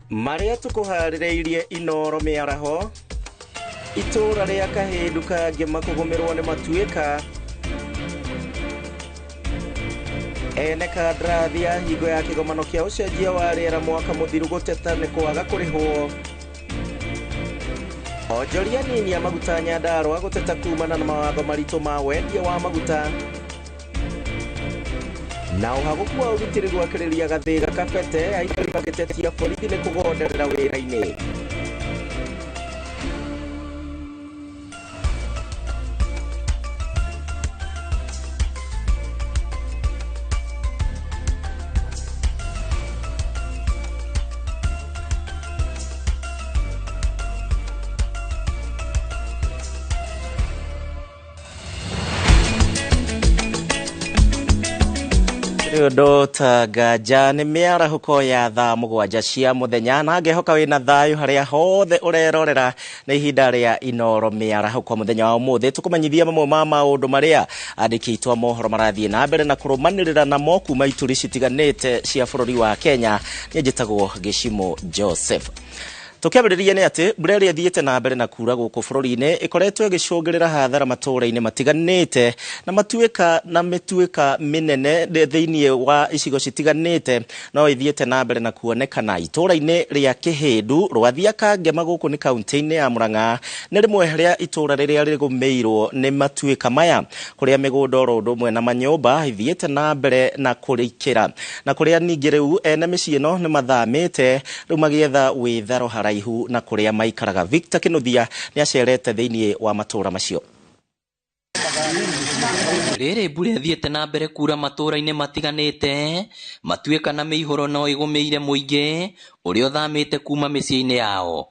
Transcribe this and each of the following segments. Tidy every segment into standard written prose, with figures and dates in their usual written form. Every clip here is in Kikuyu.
Marĩa tũkũharĩrĩirie Inooro mĩaraho, itũũra rĩa Kahĩndu Kangema kũgũmĩrwo nĩ matuĩka, ene kandarathi ya hingo ya kĩgomano kĩa ũcenjia wa rĩera mwaka mũthiru gũteta nĩ kwaga kũrĩhwo, onjoria nini a maguta Nyandarũa gũteta kumana na mawatho maritũ ma wendia wa maguta, na ũhagũku wa ũgitĩri gwakĩrĩria Gathĩga Kabete, aikari magĩtetia borithi nĩ kũgonderera wĩra-inĩ. Ũndũ ta nganja nĩ mĩarahũko ya thaa 7 cia mũthenya, na ngehoka wĩna thayũ harĩa hothe ũrerorera nĩ ihinda rĩa Inooro mĩarahũko mũthenya wa ũmũthĩ. Tũkũmenyithia mamwe ma maũndũ marĩa andĩki aitũ a mohoro marathiĩ na mbere na kũrũmanĩrĩra namo kuma ituri citiganĩte cia bũrũri wa Kenya. Niĩ njĩtagwo Gĩcimũ Joseph. Tũkĩambĩrĩria nĩ atĩ mbura ĩrĩa ĩthiĩte na mbere na kura gũkũ bũrũri-inĩ ĩkoretwo ĩgĩcũngĩrĩra hathara matũũra-inĩ matiganĩte na matuĩka na mĩtuĩka mĩnene thĩinĩ wa icigo citiganĩte, no ĩthiĩte na mbere na kuonekana itũũra-inĩ rĩa Kĩhĩndu Rwathia Kangema gũkũ nĩ kaunti-inĩ ya Murang'a. Nĩ rĩmwe rĩa itũũra rĩrĩa rĩgũmĩirwo nĩ matuĩka maya, kũrĩa mĩgũnda oro ũndũ ũmwe na manyũmba ithiĩte na mbere na kũrikĩra, na kũrĩa ningĩ rĩu ene mĩciĩ ĩno nĩ mathamĩte rĩu magĩetha wĩtharo haraihu na kũrĩa maikaraga. Victor Kinuthia nĩ acerete thĩinĩ wa matũũra macio. Rĩrĩ mbura ĩthiĩte na mbere kura matũũra-inĩ matiganĩte, matuĩka na mĩihũro no ĩgũmĩire mũingĩ ũrĩa ũthamĩte kuma mĩciĩ-inĩ yao.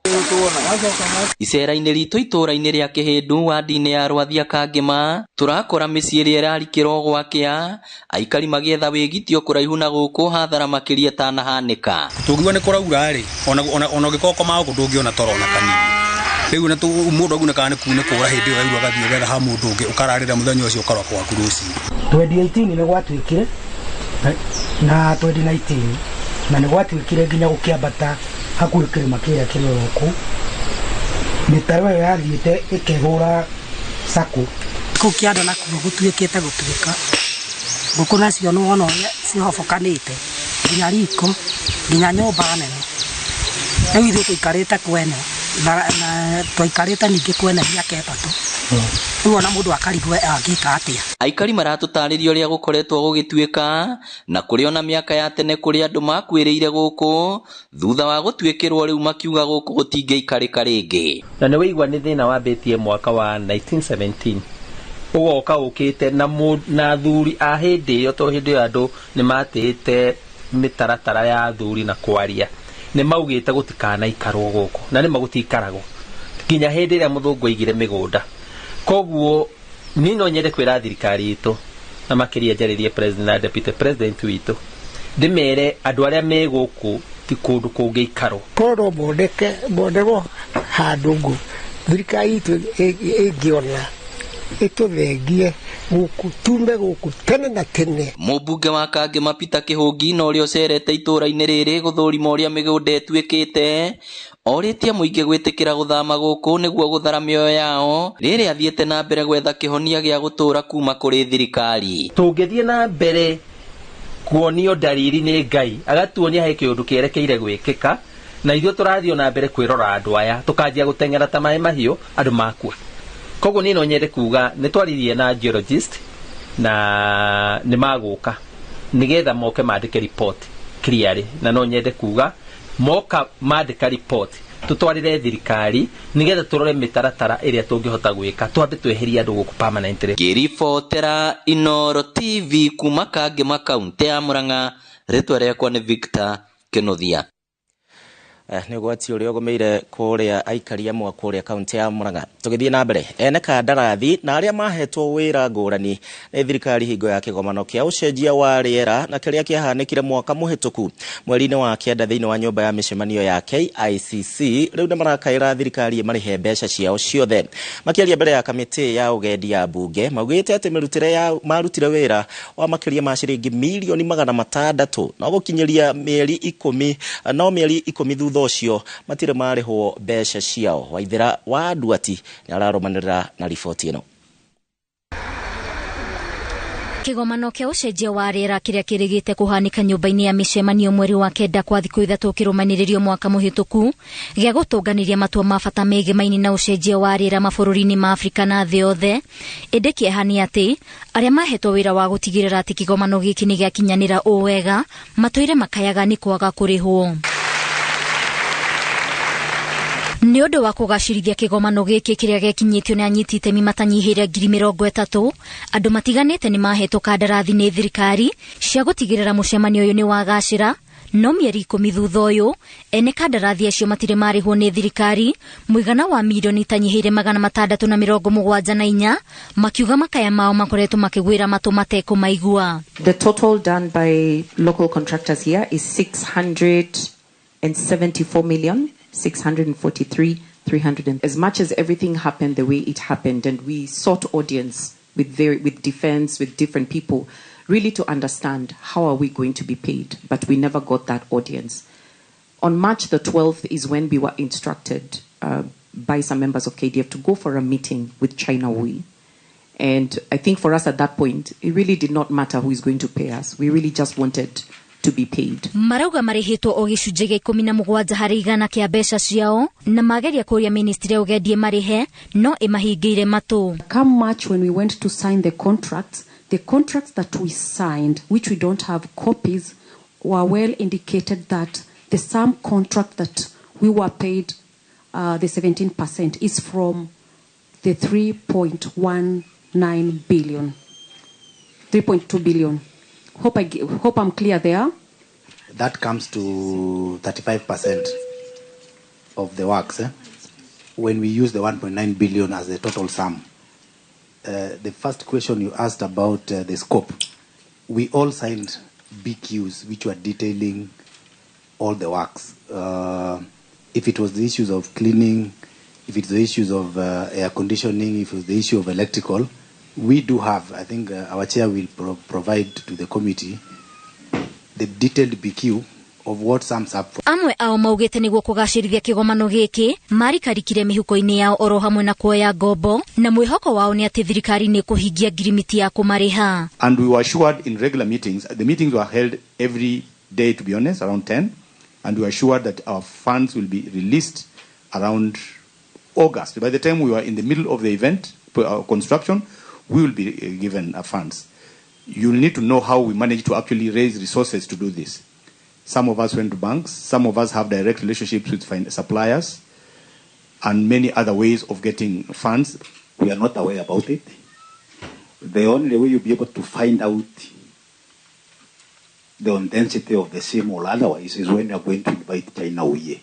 Icera-inĩ ritũ itũũra-inĩ rĩa Kĩhĩndu wadi-inĩ ya Rwathia Kangema, tũrakora mĩciĩ ĩrĩa ĩrarikĩrwo gwakĩa, aikari magĩetha wĩgitio kũraihu na gũkũ hathara makĩria ĩtanahanĩka. Tũngiuga nĩ kũraura rĩ, ona ũngĩkorwo ũkomaga gũkũ ndũngĩona toro ona kanini. Rĩu na mũndũ agunĩkaga nĩ kũra hĩndĩ ĩyo yaura ũgathiĩ ũgetha ha mũndũ ũngĩ ũkararĩra mũthenya ũcio ũkaroka gwaku rũcinĩ. 2018 nĩ gwatuĩkire na 2019 na nĩ gwatuĩkire nginya gũkĩambata hakuhĩ kĩrĩma kĩrĩa kĩrĩ oro kũu. Mĩtaro ĩyo yathiĩte ĩkĩhũra sako. Kũu kĩanda nakuo gũtuĩkĩte gũtuĩka. Ngũkũ nacio nĩ wona ũrĩa cihobokanĩte nginya riko nginya nyũmba nene. Rĩu ithuĩ tũikarĩte kwene na twaikarĩte ningĩ kwene mĩaka 3. Rĩu ona mũndũ akarigwo angĩka atĩa. Aikari maratũtarĩria ũrĩa gũkoretwo gũgĩtuĩka na kũrĩ ona mĩaka ya tene kũrĩa andũ makuĩrĩire gũkũ thutha wa gũtuĩkĩrwo rĩu makiuga gũkũ gũtingĩikarĩka rĩngĩ. Na nĩ waigua nĩ thĩna wambĩtie mwaka wa 1917 ũgoka ũkĩte na athuri a hĩndĩ ĩyo, tondũ hĩndĩ ĩyo andũ nĩ matĩĩte mĩtaratara ya athuri na kwaria, nĩ maugĩte gũtikanaikarwo gũkũ na nĩ magũtikaragwo nginya hĩndĩ ĩrĩa mũthũngũ aigire mĩgũnda. Koguo niĩ no nyende kwĩra thirikari itũ na makĩria njarĩrie president na deputy president witũ, ndĩmere andũ arĩa me gũkũ ti kũndũ kũngĩikarwo. Korwo mbonderwo handũ ngũ thirikari itũ ĩngĩona ĩtũthengie gũkũ tume gũkũ tene na tene. Mũmbunge wa Kangema Peter Kĩhũngi na ũrĩa ũcerete itũũra-inĩ rĩrĩ gũthũrima ũrĩa mĩgũnda ĩtuĩkĩte, orĩtie mũingĩ gwĩtĩkĩra gũthama gũkũ nĩguo gũthara mĩoyo yao rĩrĩ athiĩte na mbere gwetha kĩhonia gĩa gũtũũra kuma kũrĩ thirikari. Tũngĩthiĩ na mbere kuonio ndariri nĩ Ngai agatuonia he kĩũndũ kĩerekeire gwĩkĩka, na ithuĩ tũrathiĩ na mbere kwĩrora andũ aya tũkanjia gũteng'era ta maĩ mahiũ andũ makua. Koguo niĩ no nyende kuga nĩ twaririe na geologist na nĩ magũka nĩgetha moke mandĩke report clearly, na no nyende kuga moka mandĩka report tũtwarĩre thirikari nĩgetha tũrore mĩtaratara ĩrĩa tũngĩhota gwĩka twambe tweherie andũ gũkũ permanently. Ngĩribotera Inooro TV kuma Kangema kaunti ya Murang'a, rĩtwa rĩakwa nĩ Victor Kinuthia. Nĩ ũgwati ũrĩa ũgũmĩire kũrĩa aikari amwe kũrĩa kaunti ya Murang'a. Tũgĩthiĩ na mbere, ene kandarathi na arĩa mahetwo wĩra ngũrani nĩ thirikari hingo ya kĩgomano kĩa ũcenjia wa rĩera na kĩrĩa kĩahanĩkire mwaka mũhĩtũku mweri-inĩ wa 9 thĩinĩ wa nyũmba ya mĩcemanio ya KICC, rĩu nĩ marakaĩra thirikari ĩmarĩhe mbeca ciao ciothe. Makĩaria mbere ya kamĩtĩ ya ũgendi ya mbunge, maugĩte atĩ mĩrutĩre ya marutire wĩra wa makĩria ma ciringi mirioni 600 no gũkinyĩria mĩeri 10 no mĩeri 10 thutha thutha ũcio matirĩ marĩhwo mbeca ciao. Waithera wa Nduati nĩ ararũmanĩrĩra na riboti ĩno. Kĩgomano kĩa ũcenjia wa rĩera kĩrĩa kĩrĩgĩte kũhanĩka nyũmba-inĩ ya mĩcemanio mweri wa 9 kwa thikũ 3 kĩrũmanĩrĩrio mwaka mũhĩtũku gĩa gũtũnganĩria matua ma bata megimaini na ũcenjia wa rĩera mabũrũri-inĩ ma Afrika na thĩ yothe. Ĩndĩ kĩeha nĩ atĩ arĩa mahetwo wĩra wa gũtigĩrĩra atĩ kĩgomano gĩkĩ nĩ gĩakinyanĩra ũũ wega matũire makayaga nĩ kwaga kũrĩhwo. Nĩ ũndũ wa kũgacĩrithia kĩgomano gĩkĩ kĩrĩa gĩkinyĩtio nĩ anyiti itemi matanyihĩire 30,000 andũ matiganĩte nĩ mahetwo kandarathi nĩ thirikari cia gũtigĩrĩra mũcemanio ũyũ nĩ wagacĩra. No mĩeri 10 thutha ũyũ ene kandarathi acio matirĩ marĩhwo nĩ thirikari mũigana wa mirioni itanyihĩire 674 makiuga makaya mao makoretwo makĩgwĩra matũ matekũmaigua. The total done by local contractors here is 674 million 643,300. As much as everything happened the way it happened, and we sought audience with defense, with different people, really to understand how are we going to be paid, but we never got that audience. On March the 12th is when we were instructed by some members of KDF to go for a meeting with China Hui. And I think for us at that point, it really did not matter who is going to pay us. We really just wanted to be paid. Marauga marĩhĩtwo o gĩcunjĩ gĩa 17 harĩ igana kĩa mbeca ciao na mageria kũria ministry ya ũgendi marĩhe no ĩmahingĩire matũ. Come March when we went to sign the contracts that we signed, which we don't have copies, were well indicated that the sum contract that we were paid, the 17%, is from the 3.19 billion, 3.2 billion. Hope I'm clear there. That comes to 35% of the works. When we use the 1.9 billion as the total sum. The first question you asked about the scope, we all signed BQs which were detailing all the works. If it was the issues of cleaning, if it's the issues of air conditioning, if it was the issue of electrical, we do have, I think our chair will provide to the committee the detailed BQ of what sums up for. Amwe ao maugĩte nĩguo kũgacĩrithia kĩgomano gĩkĩ marikarikire mĩhuko-inĩ yao oro hamwe na kuoya ngombo na mwĩhoko wao nĩ atĩ thirikari nĩ kũhingia ngirimiti ya kũmarĩha. And we were assured in regular meetings, the meetings were held every day, to be honest, around 10, and we were assured that our funds will be released around August. By the time we were in the middle of the event, construction, we will be given funds. You'll need to know how we managed to actually raise resources to do this. Some of us went to banks, some of us have direct relationships with suppliers, and many other ways of getting funds. We are not aware about it. The only way you'll be able to find out the intensity of the same or otherwise is when we are going to invite China Uye,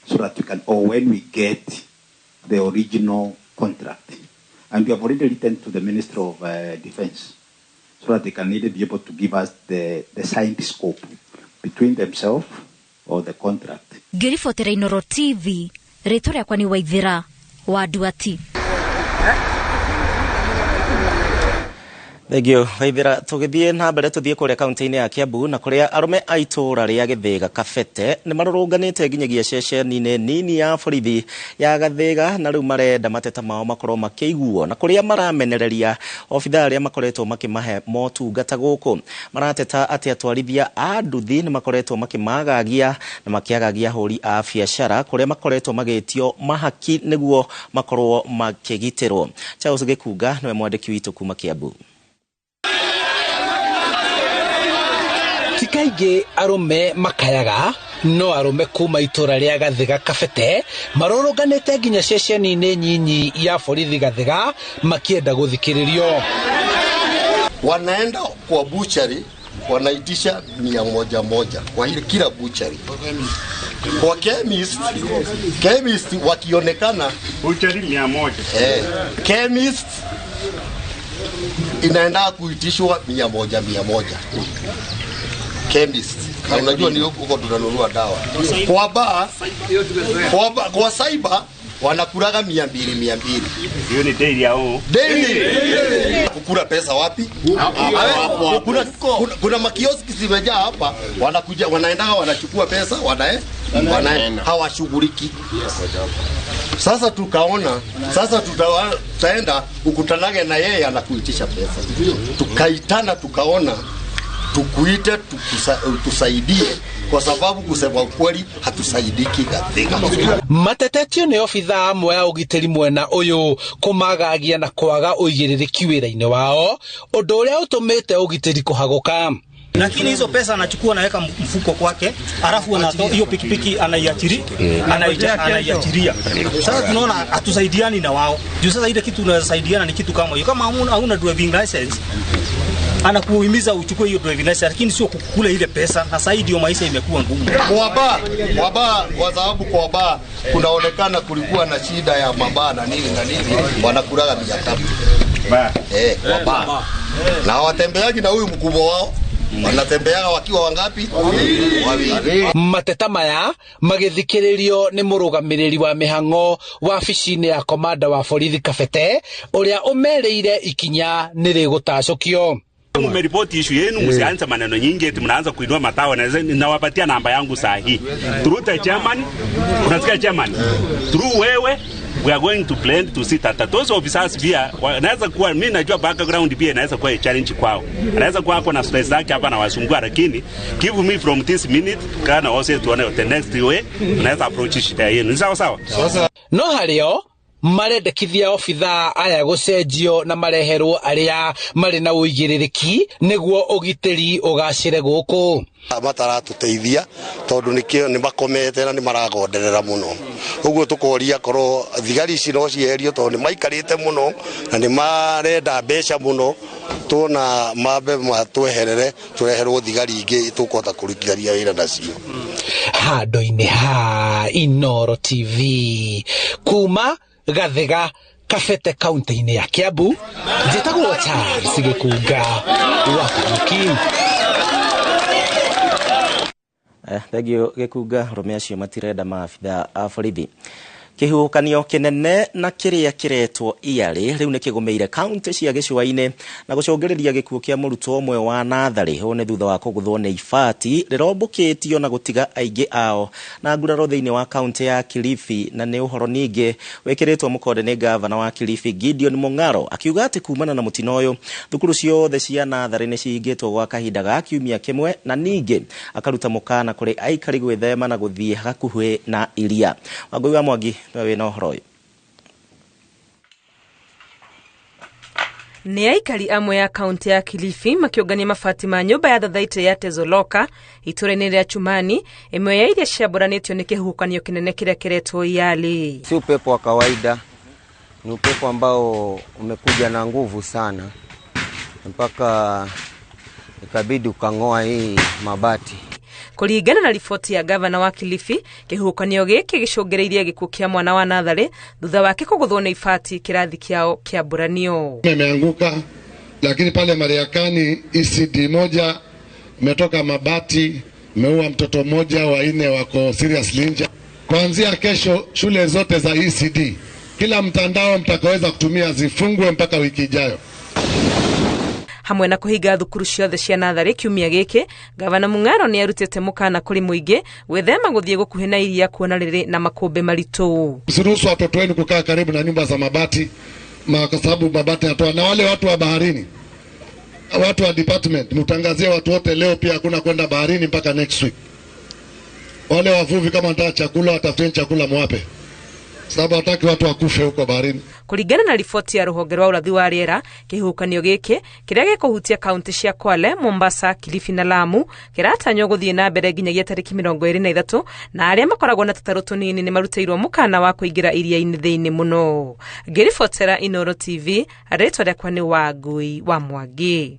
so that we can, or when we get the original contract. And we have already written to the Minister of Defense so that they can either be able to give us the signed scope between themselves or the contract. Ngĩribotera Inooro TV, rĩtwa rĩakwa nĩ Waithera wa Nduati. Thank you. Waithera, tũgĩthiĩ na mbere tũthiĩ kũrĩa kaunti-inĩ ya Kiambu na kũrĩa arũme a itũũra rĩa Gĩthĩga Kabete nĩ marũrũnganĩte nginyagia ceceni-inĩ nini ya borithi ya Gathĩga na rĩu marenda mateta mao makorwo makĩiguo na kũrĩa maramenereria obithaa arĩa makoretwo makĩmahe motungata gũkũ. Marateta atĩ atwarithia a nduthi nĩ makoretwo makĩmagagia na makĩagagia ahũri a biacara kũrĩa makoretwo magĩtio mahaki nĩguo makorwo makĩgitĩrwo. Charles Gĩkunga nĩwe mwandĩki witũ kuma Kiambu. Ti kaingĩ arũme makayaga no arũme kuma itũra rĩa Gathĩga Kabete marũrũnganĩte nginya ceceni-inĩ nyinyi ya borithi Gathĩga makienda gũthikĩrĩrio. Wanaenda kwa buchari wanaitisha 100 kwa ile kila buchari. Kwa chemist wakionekana buchari 100. Chemist inaenda kuitishwa 100. Chemist. Unajua ni huko tunanunua dawa. Kwa bar, kwa cyber Wanakulaga 200 200. Hiyo ni daily au? Daily. Kukula pesa wapi? Kuna makioski zimejaa hapa, wanakuja wanaendaga wanachukua pesa, wanaenda hawashughuliki. Sasa tukaona, sasa tutaenda ukutanage na yeye anakuitisha pesa. Tukaitana tukaona tukuite tusaidie kwa sababu kusema ukweli hatusaidiki katika. Matetetio nĩ obithaa amwe a ũgitĩri mwena ũyũ kũmagagia na kwaga ũigĩrĩrĩki wĩra-inĩ wao, ũndũ ũrĩa ũtũmĩte ũgitĩri kũhagũka. Lakini hizo pesa anachukua anaweka mfuko kwake, alafu anatoa hiyo pikipiki anaiachiria. Sasa tunaona hatusaidiani na wao. Juu sasa ile kitu unasaidiana ni kitu kama hiyo. Kama hauna driving license, anakuhimiza uchukue hiyo driving license, lakini sio kukula ile pesa. Na sasa ndio maisha imekuwa ngumu. Kwa baa, kwa sababu kwa baa kunaonekana kulikuwa na shida ya mabaa na nini na nini, wanakulaga 300. Baa. Kwa baa. Na watembeaji na huyu mkubwa wao wanatembeaga wakiwa wangapi? Wawili. Mateta maya magithikiririo ni murugamiriri wa mihango wabici-inĩ ya komanda wa borithi Kabete uria umereire ikinya ni rigutacukio. Mmeripoti issue yenu, msianze maneno nyingi eti mnaanza kuinua matawa. Nawapatia namba yangu sahihi. Through the chairman, unasikia chairman? Through wewe we are going to plan to see that those officers pia wanaweza kuwa, mimi najua background pia inaweza kuwa challenge kwao. Anaweza kuwa hapo na stress zake hapa na wasumbua, lakini give me from this minute kana also tuone the next way tunaweza approach shida yenu. Sawa sawa. Sasa no hario marendekithia obithaa aya gũcenjio na mareherwo arĩa marĩ na ũigĩrĩrĩki nĩguo ũgitĩri ũgacĩre gũkũ. Mataratuteithia tondu nikio ni makomete na ni maragonderera muno uguo tukoria korwo thigari ici no cieherio tondu ni maikarite muno na ni marenda mbeca muno, tuona mambe matweherere tureherwo thigari ingĩ tukũhota kũrutithania wĩra nacio. Handũ-inĩ ha Inooro TV kuma Gathiga Kabete kaunti-inĩ ya Kiambu, njĩtagwo Charles Gĩkunga wa Kariuki. Thengio Gĩkunga. Arũme acio matirenda maabithaa a borithi. Kĩhuhũkanio kĩnene na kĩrĩa kĩretwo Iarĩ rĩu nĩ kĩgũmĩire kaunti cia gĩcũa-inĩ na gũcũngĩrĩria gĩkuũ kĩa mũrutwo ũmwe wa natharĩ. Ũũ nĩ thutha wa kũgũthwo nĩ ibati rĩrombũkĩtio na gũtiga aingĩ ao na nguraro thĩinĩ wa kaunti ya Kilifi. Na nĩ ũhoro ningĩ wĩkĩrĩtwo mũkonde nĩ gavana wa Kilifi Gideon Mung'aro akiuga atĩ kumana na mũtino ũyũ thukuru ciothe cia natharĩ nĩ cihingĩtwo gwa kahinda ga kiumia kĩmwe, na ningĩ akaruta mũkana kũrĩ aikari gwĩthema na gũthiĩ hakuhĩ na iria. Wangũi wa Mwangi wĩna ũhoro ũyũ. Nĩ aikari amwe ya kaunti ya Kilifi makiũngania mabati ma nyũmba ya thathaitĩ ya Tezoloka itũra-inĩ rĩa Chumani, ĩmwe ya iria ciambũranĩtio nĩ kĩhuhũkanio kĩnene kĩrĩa kĩretwo Iarĩ. Si upepo wa kawaida, ni upepo ambao umekuja na nguvu sana mpaka ikabidi ukang'oa hii mabati. Kũringana na riboti ya gavana wa Kilifi, kĩhuhũkanio gĩkĩ gĩcũngĩrĩirie gĩkuũ kĩa mwana wa natharĩ thutha wake kũgũthwo nĩ ibati kĩrathi kĩao kĩa mburanio. Imeanguka, lakini pale Mariakani ECD moja imetoka mabati, imeua mtoto mmoja, wanne wako seriously injured. Kuanzia kesho shule zote za ECD, kila mtandao mtakaweza kutumia zifungwe mpaka wiki ijayo. Hamwe na kũhinga thukuru ciothe cia natharĩ kiumia gĩkĩ, gavana Mung'aro nĩ arutĩte mũkana kũrĩ mũingĩ gwĩthema gũthiĩ gũkuhĩ na iria kuona rĩrĩ na makũmbĩ maritũ. Msiruhusu watoto wenu kukaa karibu na nyumba za mabati, kwa sababu mabati yanatoa. Na wale watu wa baharini, watu wa department, mtangazie watu wote leo pia hakuna kwenda baharini mpaka next week. Wale wavuvi kama wanataka chakula watafuteni chakula mwape, sababu hataki watu wakufe huko baharini. Kũringana na riboti ya rũhonge rwa ũrathi wa rĩera, kĩhuhũkanio gĩkĩ kĩrĩa gĩkũhutia kaunti cia Kwale, Mombasa, Kilifi na Lamu kĩratanywo gũthiĩ na mbere nginyagia tarĩki 23, na arĩa makoragwo na tũtarũ tũnini nĩ marutĩirwo mũkana wa kũingĩra iria-inĩ thĩinĩ mũno. Ngĩribotera Inooro TV, rĩtwa rĩakwa nĩ Wangui wa Mwangi.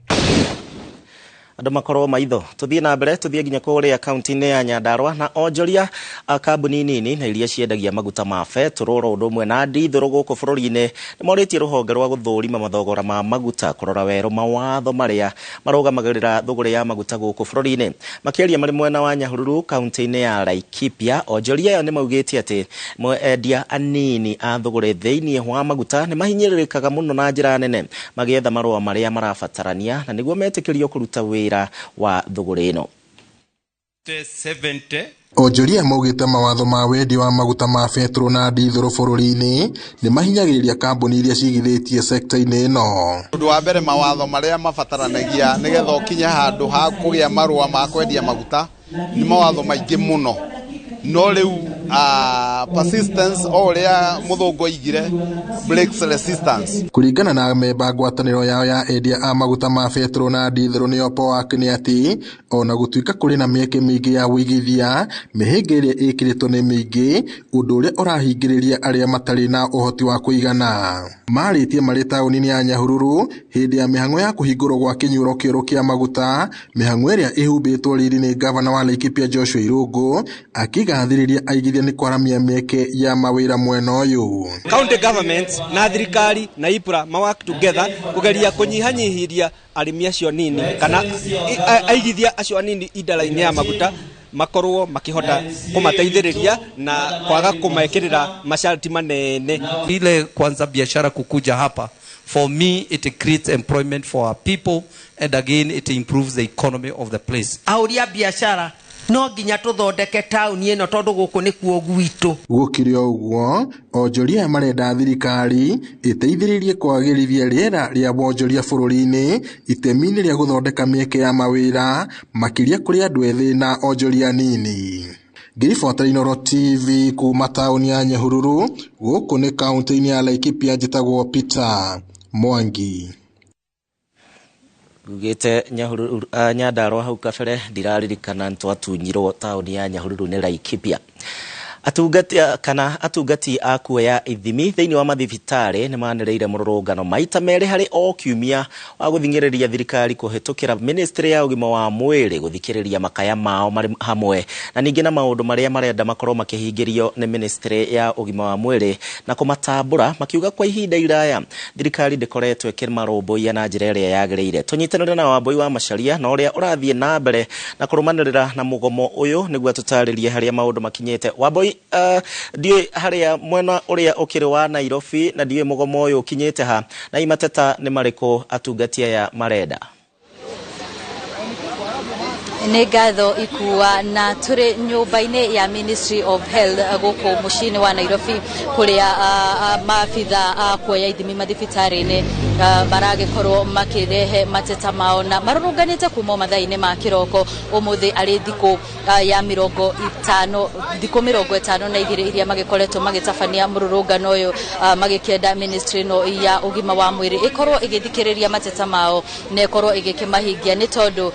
Andũ makorwo maitho. Tũthiĩ na mbere, tũthiĩ nginya kũrĩa kaunti-inĩ ya Nyandarua na onjoria a kambuni nini na iria ciendagia maguta ma betũrũ oro ũndũ ũmwe na ndithũrũ gũkũ bũrũri-inĩ nĩ morĩtie rũhonge rwa gũthũrima mathogora ma maguta kũrora werũ mawatho marĩa marũgamagĩrĩra thũgũrĩ ya maguta gũkũ bũrũri-inĩ. Makĩaria marĩ mwena wa Nyahururu kaunti-inĩ ya Laikipia, onjoria aya nĩ maugĩte atĩ endia anini a thũgũrĩ thĩinĩ wa maguta nĩ mahinyĩrĩrĩkaga mũno na njĩra nene magĩetha marũa marĩa marabatarania na nĩguo metĩkĩrio kũruta wĩra wa thũgũrĩ ĩno. Onjoria maugĩte mawatho ma wendia wa maguta ma betũrũ na ndithũrũ bũrũri-inĩ nĩ mahinyagĩrĩria kambuni iria cigithĩtie sekta-inĩ ĩno. Ũndũ wa mbere, mawatho marĩa mabataranagia nĩgetha ũkinye handũ ha kũgĩa marũa ma kwendia maguta nĩ mawatho maingĩ mũno, no rĩu persistence o ũrĩa mũthũngũ oigire breaks resistance. Kũringana na memba ngwatanĩro yao ya endia a maguta ma betũrũ na ndithũrũ nĩo POAC, nĩ atĩ ona gũtuĩka kũrĩ na mĩeke mĩingĩ ya ũigithia, mĩhĩnga ĩrĩa ĩkĩrĩtwo nĩ mĩingĩ, ũndũ ũrĩa ũrahingĩrĩria arĩa matarĩ na ũhoti wa kũigana. Marĩtie marĩ taũni-inĩ ya Nyahururu hĩndĩ ya mĩhang'o ya kũhingũrwo gwa kĩnyuĩro kĩerũ kĩa maguta, mĩhang'o ĩrĩa ĩhumbĩtwo riri nĩ ngavana wa Laikipia Joshua Irũngũ, akĩgathĩrĩria aigithia nĩ kwaramia mĩeke ya mawĩra mwena ũyũ. County governments na thirikari na IPRA ma work together kugeria kunyihanyihiria arĩmi acio nini kana aigithia acio anini indara-inĩ ya maguta makorwo makihota kumateithĩrĩria na kwaga kumekĩrĩra masharti manene. Ile kwanza biashara kukuja hapa, for me it creates employment for our people and again it improves the economy of the place. Ahũri a biashara no nginya tuthondeke tauni ĩno tondũ gũkũ nĩkuo gwitũ. Gũkĩrĩ o ũguo, onjoria aya marenda thirikari ĩteithĩrĩrie kwagĩrithia rĩera rĩa wonjoria bũrũri-inĩ itemi-inĩ rĩa gũthondeka mĩeke ya mawĩra makĩria kũrĩ andũ ethĩ na onjoria anini. Ngĩribotera Inooro TV kuma taũni ya Nyahururu, gũkũ nĩ kaunti-inĩ ya Laikipia, njĩtagwo Peter Mwangi. Ngugĩte Nyahururu Nyandarua hau kabere ndiraririkana nĩtwatunyirwo taũni ya Nyahururu nĩ Laikipia. Atungati kana atungati a kuoya ithimi thĩinĩ wa mathibitarĩ nĩ manĩrĩire mũrũrũngano maita merĩ harĩ o kiumia wa gũthing'ĩrĩria thirikari kũhĩtũkĩra ministry ya ũgima wa mwĩrĩ gũthikĩrĩria makaya mao marĩ hamwe na ningĩ na maũndũ marĩa marenda makorwo makĩhingĩrio nĩ ministry ya ũgima wa mwĩrĩ na kũmatambũra, makiuga kwa ihinda iraya thirikari ndĩkoretwo ĩkĩmarũmbũiya na njĩra ĩrĩa yagĩrĩire. Tũnyitanĩre na Wambui wa Macharia na ũrĩa ũrathiĩ na mbere na kũrũmanĩrĩra na mũgomo ũyũ nĩguo tũtarĩrie harĩa maũndũ makinyĩte. Wambui, ndiũĩ harĩa mwena ũrĩa ũkĩrĩ wa Nairobi na ndiũĩ mũgomo ũyũ ũkinyĩte ha na imateta nĩ marĩkũ atungati aya marenda. Nĩ ngatho ikua na tũrĩ nyũmba-inĩ ya Ministry of Health gũkũ mũciĩ-inĩ wa Nairobi kũrĩa maabitha a kuoya ithimi mathibitarĩ-inĩ maragĩkorwo makĩrehe mateta mao na marũrũnganĩte kuma mathaa-inĩ ma kĩroko ũmũthĩ arĩ thikũ ya 50 thikũ 52 iria magĩkoretwo magĩtabania mũrũrũngano ũyũ magĩkĩenda ministry ĩno ya ũgima wa mwĩrĩ ĩkorwo ĩgĩthikĩrĩria mateta mao na ĩkorwo ĩgĩkĩmahingia nĩ tondũ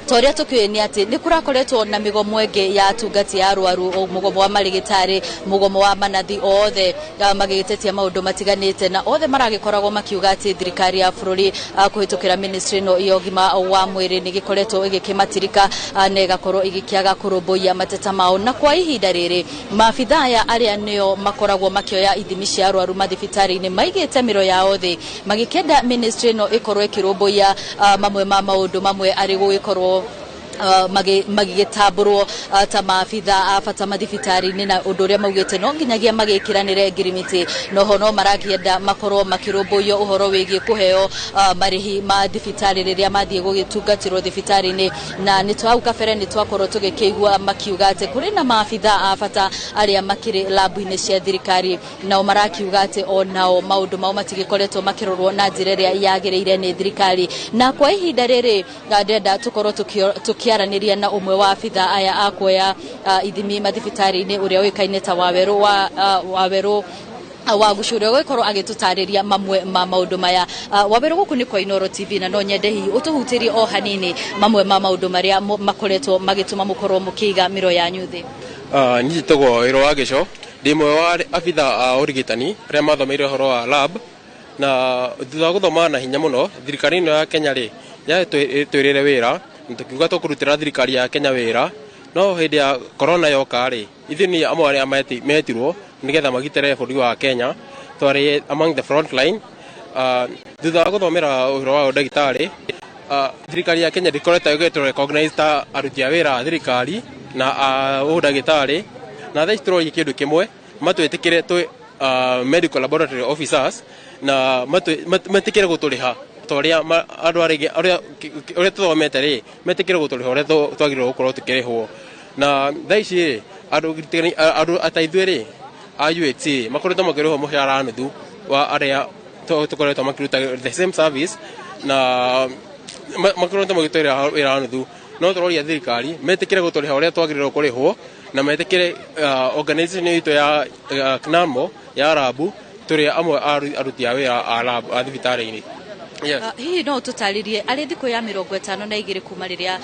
toria tũkĩũĩ nĩ atĩ nĩ kũrakoretwo na mĩgomo ĩngĩ ya atungati a arwaru, mũgomo wa marĩgĩtarĩ, mũgomo wa manathi, othe magĩgĩtetia maũndũ matiganĩte na othe maragĩkoragwo makiuga atĩ thirikari ya bũrũri kũhĩtũkĩra ministry ĩno ya ũgima wa mwĩrĩ nĩ ĩgĩkoretwo ĩgĩkĩmatirika na ĩgakorwo ĩgĩkĩaga kũrũmbũiya mateta mao. Na kwa ihinda rĩrĩ maabitha aya arĩa nĩo makoragwo makĩoya ithimi cia arwaru mathibitarĩ-inĩ maigĩte mĩro yao thĩ magĩkĩenda ministry ĩno ĩkorwo ĩkĩrũmbũiya mamwe ma maũndũ mamwe arĩ gũgĩkorwo magĩgĩtambũrwo ta maabitha a bata mathibitarĩ-inĩ na ũndũ ũrĩa maugĩte no nginyagia magĩkĩranĩre ngirimiti noho no marakĩenda makorwo makĩrũmbũiyo ũhoro wĩgiĩ kũheo marĩhi ma thibitarĩ rĩrĩa mathiĩ gũgĩtungatĩrwo thibitarĩ-inĩ. Na nĩ hau kabere nĩ twakorwo tũgĩkĩigua makiuga atĩ kũrĩ na maabitha a bata arĩa makĩrĩ labu-inĩ cia thirikari nao marakiuga atĩ onao maũndũ mao matigĩkoretwo makĩrorwo na njĩra ĩrĩa yagĩrĩire nĩ thirikari. Na kwa ihinda rĩrĩ ndĩrenda tũkorwo tũkĩaranĩria na ũmwe wa abitha aya a kuoya ithimi mathibitarĩ-inĩ ũrĩa ũĩkaine ta Wawerũ wa wa Gucuria gũgĩkorwo agĩtũtarĩria mamwe ma maũndũ maya. Wawerũ, gũkũ nĩ kwa Inooro TV na no nyende hihi ũtũhutĩrie o hanini mamwe ma maũndũ marĩa makoretwo magĩtũma mũkorwo mũkĩiga mĩro yanyu thĩ. Niĩ njĩtagwo Wawerũ wa Gĩco, ndĩ ũmwe wa abitha a ũrigitani arĩa mathomeire ũhoro wa lab, na thutha wa gũthoma na hinya mũno thirikari ĩno ya Kenya rĩ Twĩrĩre wĩra na tũkiuga tũkũrutĩra thirikari ya Kenya wĩra, no hĩndĩ ya corona yoka rĩ, ithuĩ nĩ amwe arĩa metirwo nĩgetha magitĩre bũrũri wa Kenya, twarĩ among the front line. Thutha wa gũthomera ũhoro wa ũndagĩtarĩ, thirikari ya Kenya ndĩkoretwo ĩgĩtũ recognize ta aruti a wĩra a thirikari na a ũndagĩtarĩ, na thaa ici tũroria kĩndũ kĩmwe, matwĩtĩkĩre twĩ medical laboratory officers na metĩkĩre gũtũrĩha ta ũrĩa andũ arĩa ũrĩa tũthomete rĩ, metĩkĩre gũtũrĩha ũrĩa twagĩrĩirwo gũkorwo tũkĩrĩhwo. Na thaa ici rĩ, andũ ta ithuĩ rĩ a UHC makoretwo makĩrĩhwo mũcara nuthu wa arĩa tũkoretwo makĩruta the same service, na makoretwo magĩtũrĩha wĩra nuthu. No tũroria thirikari metĩkĩre gũtũrĩha ũrĩa twagĩrĩirwo kũrĩhwo, na metĩkĩre organization itũ ya KNAMO ya rabu, tũrĩ amwe a aruti a wĩra a lab a thibitarĩ-inĩ. Yes. Hihi no ũtũtarĩrie arĩ thikũ ya 52 kuma rĩrĩa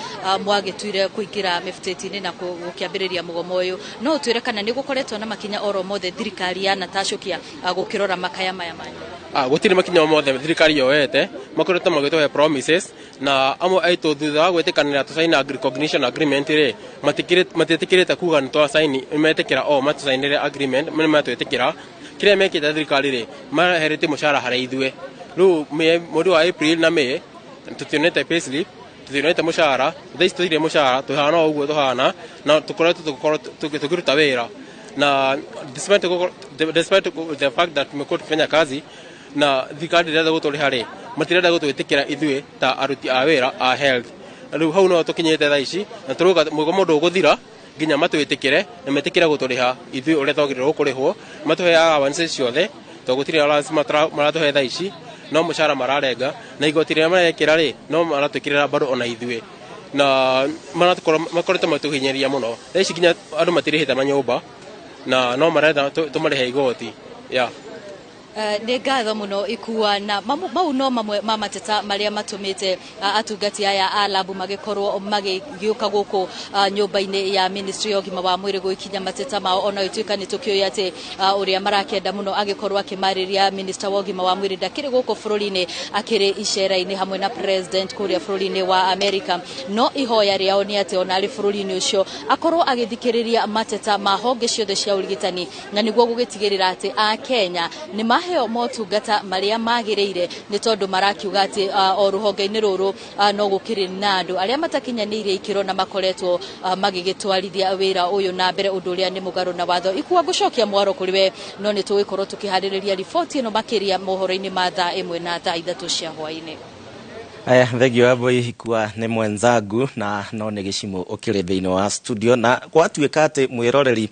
mwagĩtuire kũingĩra mĩbutĩti-inĩ na gũkĩambĩrĩria mũgomo ũyũ, no ũtwĩre kana nĩ gũkoretwo na makinya oro mothe thirikari yanatacũkia gũkĩrora makaya maya manyu? Gũtirĩ makinya mothe thirikari yoete, makoretwo magĩtũhe promises, na amwe aitũ thutha wa gwĩtĩkanĩra tũcaina recognition agreement rĩ, matiĩtĩkĩrĩte kuga nĩ twacaini, metĩkĩra o matũcainĩre agreement, nĩ matwĩtĩkĩra. Kĩrĩa mekĩte thirikari rĩ, maheretie mũcara harĩ ithuĩ. Rĩu mweri wa April na May tũtionete payslip, tũtionete mũcara, thaa ici tũtirĩ mũcara, tũhana o ũguo tũhana, na tũkoretwo tũkĩruta wĩra. Na despite the fact that tumekuwa tukifanya kazi na thirikari ndĩrenda gũtũrĩha rĩ, matirenda gũtwĩtĩkĩra ithuĩ ta aruti a wĩra a health. Rĩu hau no tũkinyĩte thaa ici, na tũrauga mũgomo ndũgũthira nginya matwĩtĩkĩre na metĩkĩre gũtũrĩha ithuĩ ũrĩa twagĩrĩirwo kũrĩhwo, matũhe allowances ciothe, tondũ gũtirĩ allowance maratũhe thaa ici, no mũcara mararenga, na igoti rĩrĩa marekĩra rĩ, no maratwĩkĩrĩra bado ona ithuĩ, na makoretwo matũhinyĩrĩria mũno. Thaa ici nginya andũ matirĩhĩte manyũmba, na no marenda tũmarĩhe igoti. Yeah. Nĩ ngatho mũno Ikua, na mau no mamwe ma mateta marĩa matũmĩte atungati aya a labu magĩkorwo magĩũka gũkũ nyũmba-inĩ ya Ministry ya ũgima wa mwĩrĩ gũikinya mateta mao, ona ituĩka nĩ tũkĩũĩ atĩ ũrĩa marakĩenda mũno agĩkorwo akĩmarĩria Minister wa ũgima wa mwĩrĩ ndakĩrĩ gũkũ bũrũri-inĩ, akĩrĩ icera-inĩ hamwe na President kũrĩa bũrũri-inĩ wa America. No ihoya rĩao nĩ atĩ ona arĩ bũrũri-inĩ ũcio akorwo agĩthikĩrĩria mateta ma honge ciothe cia ũrigitani, na nĩguo gũgĩtigĩrĩra atĩ a Kenya nĩ maheo motungata marĩa magĩrĩire, nĩ tondũ marakiuga atĩ o rũhonge-inĩ rũrũ no gũkĩrĩ na andũ arĩa matakinyanĩirie ikĩro na makoretwo magĩgĩtwarithia wĩra ũyũ na mbere, ũndũ ũrĩa nĩ mũgarũ na watho. Ikua, ngũcokia mwaro kũrĩ we, no nĩ tũgũkorwo tũkĩharĩrĩria riboti ĩno makĩria mohoro-inĩ ma thaa 1 na thaa 3 cia hwaĩ-inĩ. Aya, thengio Wambui. Ikua nĩ mwenzangu na no nĩ gĩcimo ũkĩrĩ thĩinĩ wa studio, na gwatuĩka atĩ mwĩroreri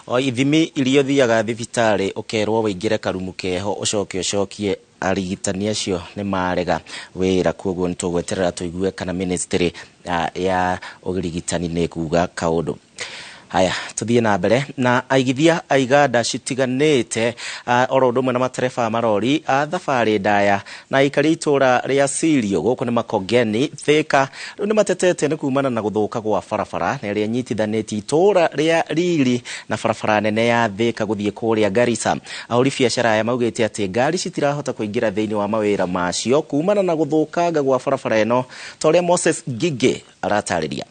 o ithimi iria ũthiaga thibitarĩ ũkerwo wĩingĩre karumu keho ũcoke ũcokie, arigitani acio nĩ marega wĩra, koguo nĩ tũgweterera tũigue kana ministry ya ũrigitani nĩ kuga kaũndũ. Haya, tuthiĩ na mbere na aigithia a iganda citiganĩte oro ũndũ ũmwe na matereba a marori a thabarĩ ndaya na aikari itũra rĩa Sirio gũkũ nĩ Makongeni Thika rĩu nĩ matetete nĩ kumana na gũthũka gwa barabara na ĩrĩa ĩnyitithanĩtie itũra rĩa Riri na barabara nene ya Thika gũthiĩ kũrĩa Garissa. Ahũri biacara aya maugĩte atĩ ngari citirahota kũingĩra thĩinĩ wa mawĩra macio kumana na gũthũkanga gwa barabara ĩno, ta ũrĩa Moses Ngigĩ aratarĩria.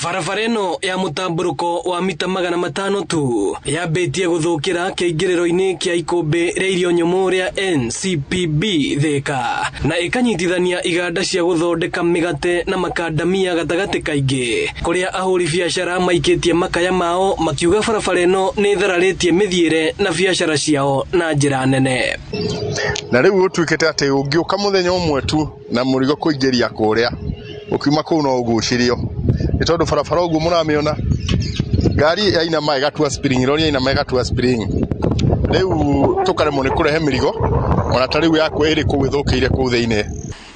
Barabara ĩno ya mũtambũrũko wa mita 500 tu yambĩtie gũthũkĩra kĩingĩrĩro-inĩ kĩa ikũmbĩ rĩa irio nyũmũ rĩa NCPB Thika, na ĩkanyitithania iganda cia gũthondeka mĩgate na makandamia gatagatĩ kaingĩ, kũrĩa ahũri biacara maikĩtie makaya mao makiuga barabara ĩno nĩ ĩthararĩtie mĩthiĩre na biacara ciao na njĩra nene. Na rĩu gũtuĩkĩte atĩ ũngĩũka mũthenya ũmwe tu na mũrigo kũingĩria kũrĩa, ũkiuma kũu no ũgucĩrio, nĩ tondũ barabara ũguo mũramĩona, ngari yainama ĩgatua spring, rori yainama ĩgatua spring, rĩu tũkaremwo nĩ kũrehe mĩrigo ona ta rĩu yakwa ĩrĩ kũu ĩthũkĩire kũu thĩinĩ.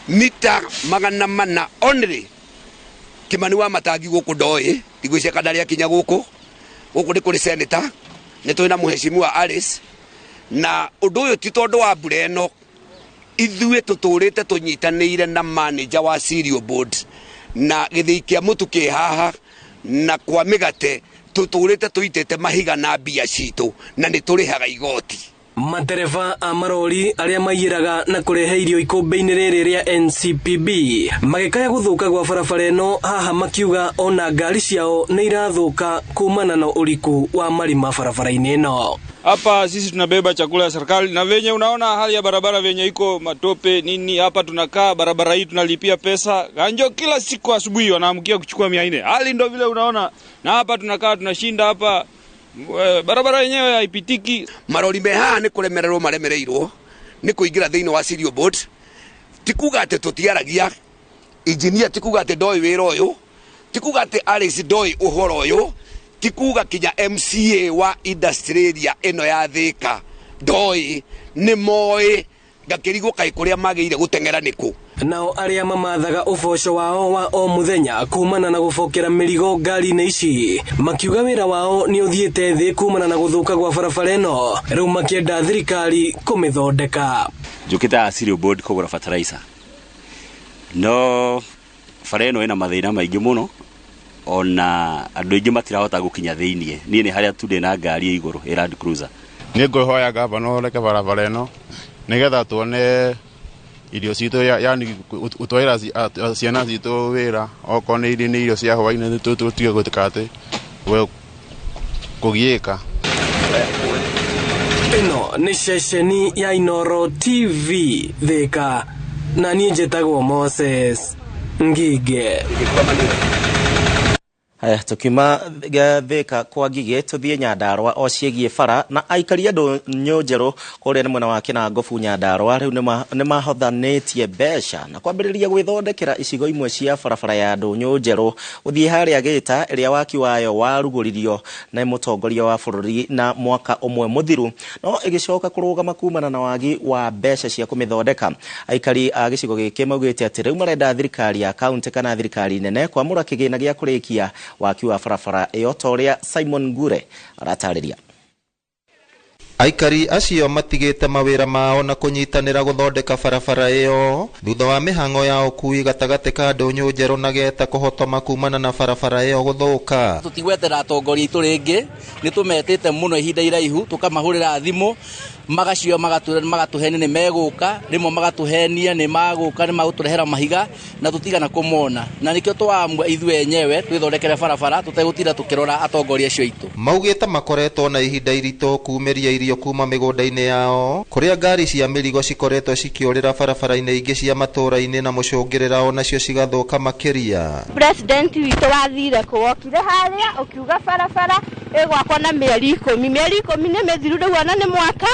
Mita 400 only Kimani wa Matangi gũkũ ndoĩ, ndigwĩciria kana ndarĩ akinya gũkũ. Gũkũ nĩ kũrĩ senator, nĩ tũrĩ na mũheshimiwa Alice, na ũndũ ũyũ ti tondũ wa mbura ĩno, ithuĩ tũtũrĩte tũnyitanĩire na manager wa Cereal Board na gĩthĩi kĩa mũtu kĩ haha na kwa mĩgate, tũtũrĩte tũitĩte mahiga na mbia citũ na nĩ tũrĩhaga igoti. Matereba a marori arĩa maiyĩraga na kũrehe irio ikũmbĩ-inĩ rĩrĩ rĩa NCPB magĩkaya gũthũka gwa barabara ĩno haha makiuga ona ngari ciao nĩ irathũka kumana na ũriku wa marima barabara-inĩ ĩno. Hapa sisi tunabeba chakula ya serikali na venye unaona hali ya barabara venye iko matope nini, hapa tunakaa barabara hii tunalipia pesa ganjo kila siku asubuhi wanaamkia kuchukua 400. Hali ndio vile unaona, na hapa tunakaa tunashinda hapa barabara yenyewe haipitiki. Marori meha ni kuremererwo maremereirwo ni kuingira thiini wa Cereal Board, ti kuga ati tutiaragia engineer, ti kuga ati ndoi wira uyu, ti kuga ati Alice ndoi uhoro uyu, ti kuga kinya MCA wa industry area ino ya Thika ndoi ni moi ngakirigwo kai kuria magiire guteng'era niku. Nao arĩa mamathaga ũboco wao wa o mũthenya kumana na gũbokera mĩrigo ngari-inĩ ici makiuga wĩra wao nĩ ũthiĩte thĩ kumana na gũthũka gwa barabara ĩno, rĩu makĩenda thirikari kũmĩthondeka. Njũkĩte Cereal Board kũgũra fertilizer, no bara ĩno ĩna mathĩna maingĩ mũno, ona andũ aingĩ matirahota gũkinya thĩiniĩ. Niĩ nĩ harĩa tu ndĩ na ngari igũrũ ĩ Land Cruiser. Nĩ ngwĩhoya gavana ũreke barabara ĩno nĩgetha tuone irio citũ, yani utwaira ciana citũ wĩra, okorwo nĩ irio cia hwaĩ-inĩ tũtige gũtikate kũgiĩka. Ĩno nĩ ceceni ya Inooro TV Thika, na niĩ njĩtagwo Moses Ngige. Haya, tukiuma Thika kwa Ngige tuthiĩ Nyandarua o ciĩgiĩ bara na aikari andũ Nyũnjerũ kũrĩa nĩ mwena wa Kĩnangobu Nyandarua rĩu nĩ mahothanĩtie mbeca na kwambĩrĩria gwĩthondekera icigo imwe cia barabara ya Ndũnyũ Njerũ gũthiĩ harĩa Gĩta ĩrĩa waki wayo warugũririo nĩ mũtongoria wa bũrũri na mwaka ũmwe mũthiru, no ĩgĩcoka kũrũgama kumana na wagi wa mbeca cia kũmĩthondeka. Aikari a gĩcigo gĩkĩ maugĩte atĩ rĩu marenda thirikari ya kaunti kana thirikari nene kwamũra kĩgĩna gĩa kũrĩkia waki wa barabara ĩyo ta ũrĩa Simon Ngure aratarĩria. Aikari acio matigĩte mawĩra mao na kũnyitanĩra gũthondeka barabara ĩyo thutha wa mĩhang'o ya ũkui gatagatĩ ka Ndũnyũ Njerũ na Geta kũhotoma kumana na barabara ĩyo gũthũka. Tũtigwetera atongoria aitũ rĩngĩ, nĩ tũmetĩte mũno ihinda iraihu, tũkamahũrĩra thimũ magacio magatũhenia nĩ megũka, rĩmwe magatũhenia nĩ magũka nĩ magũtũrehera mahiga na tũtigana kũmona, na nĩkĩo twaamua ithuĩ enyewe twĩthondekere barabara tũtegũtinda tũkĩrora atongoria acio aitũ. Maugĩte makoretwo na ihinda iritũ kumĩria irio kuma mĩgũnda-inĩ yao kũrĩa ngari cia mĩrigo cikoretwo cikĩũrĩra barabara-inĩ ingĩ cia matũũra-inĩ na mũcũngĩrĩra onacio cigathũka makĩria. President witũ wathire kũ wokire harĩa ũkiuga barabara ĩgwakwo na mĩeri 10, mĩeri 10 nĩ mĩthiru rĩu ona nĩ mwaka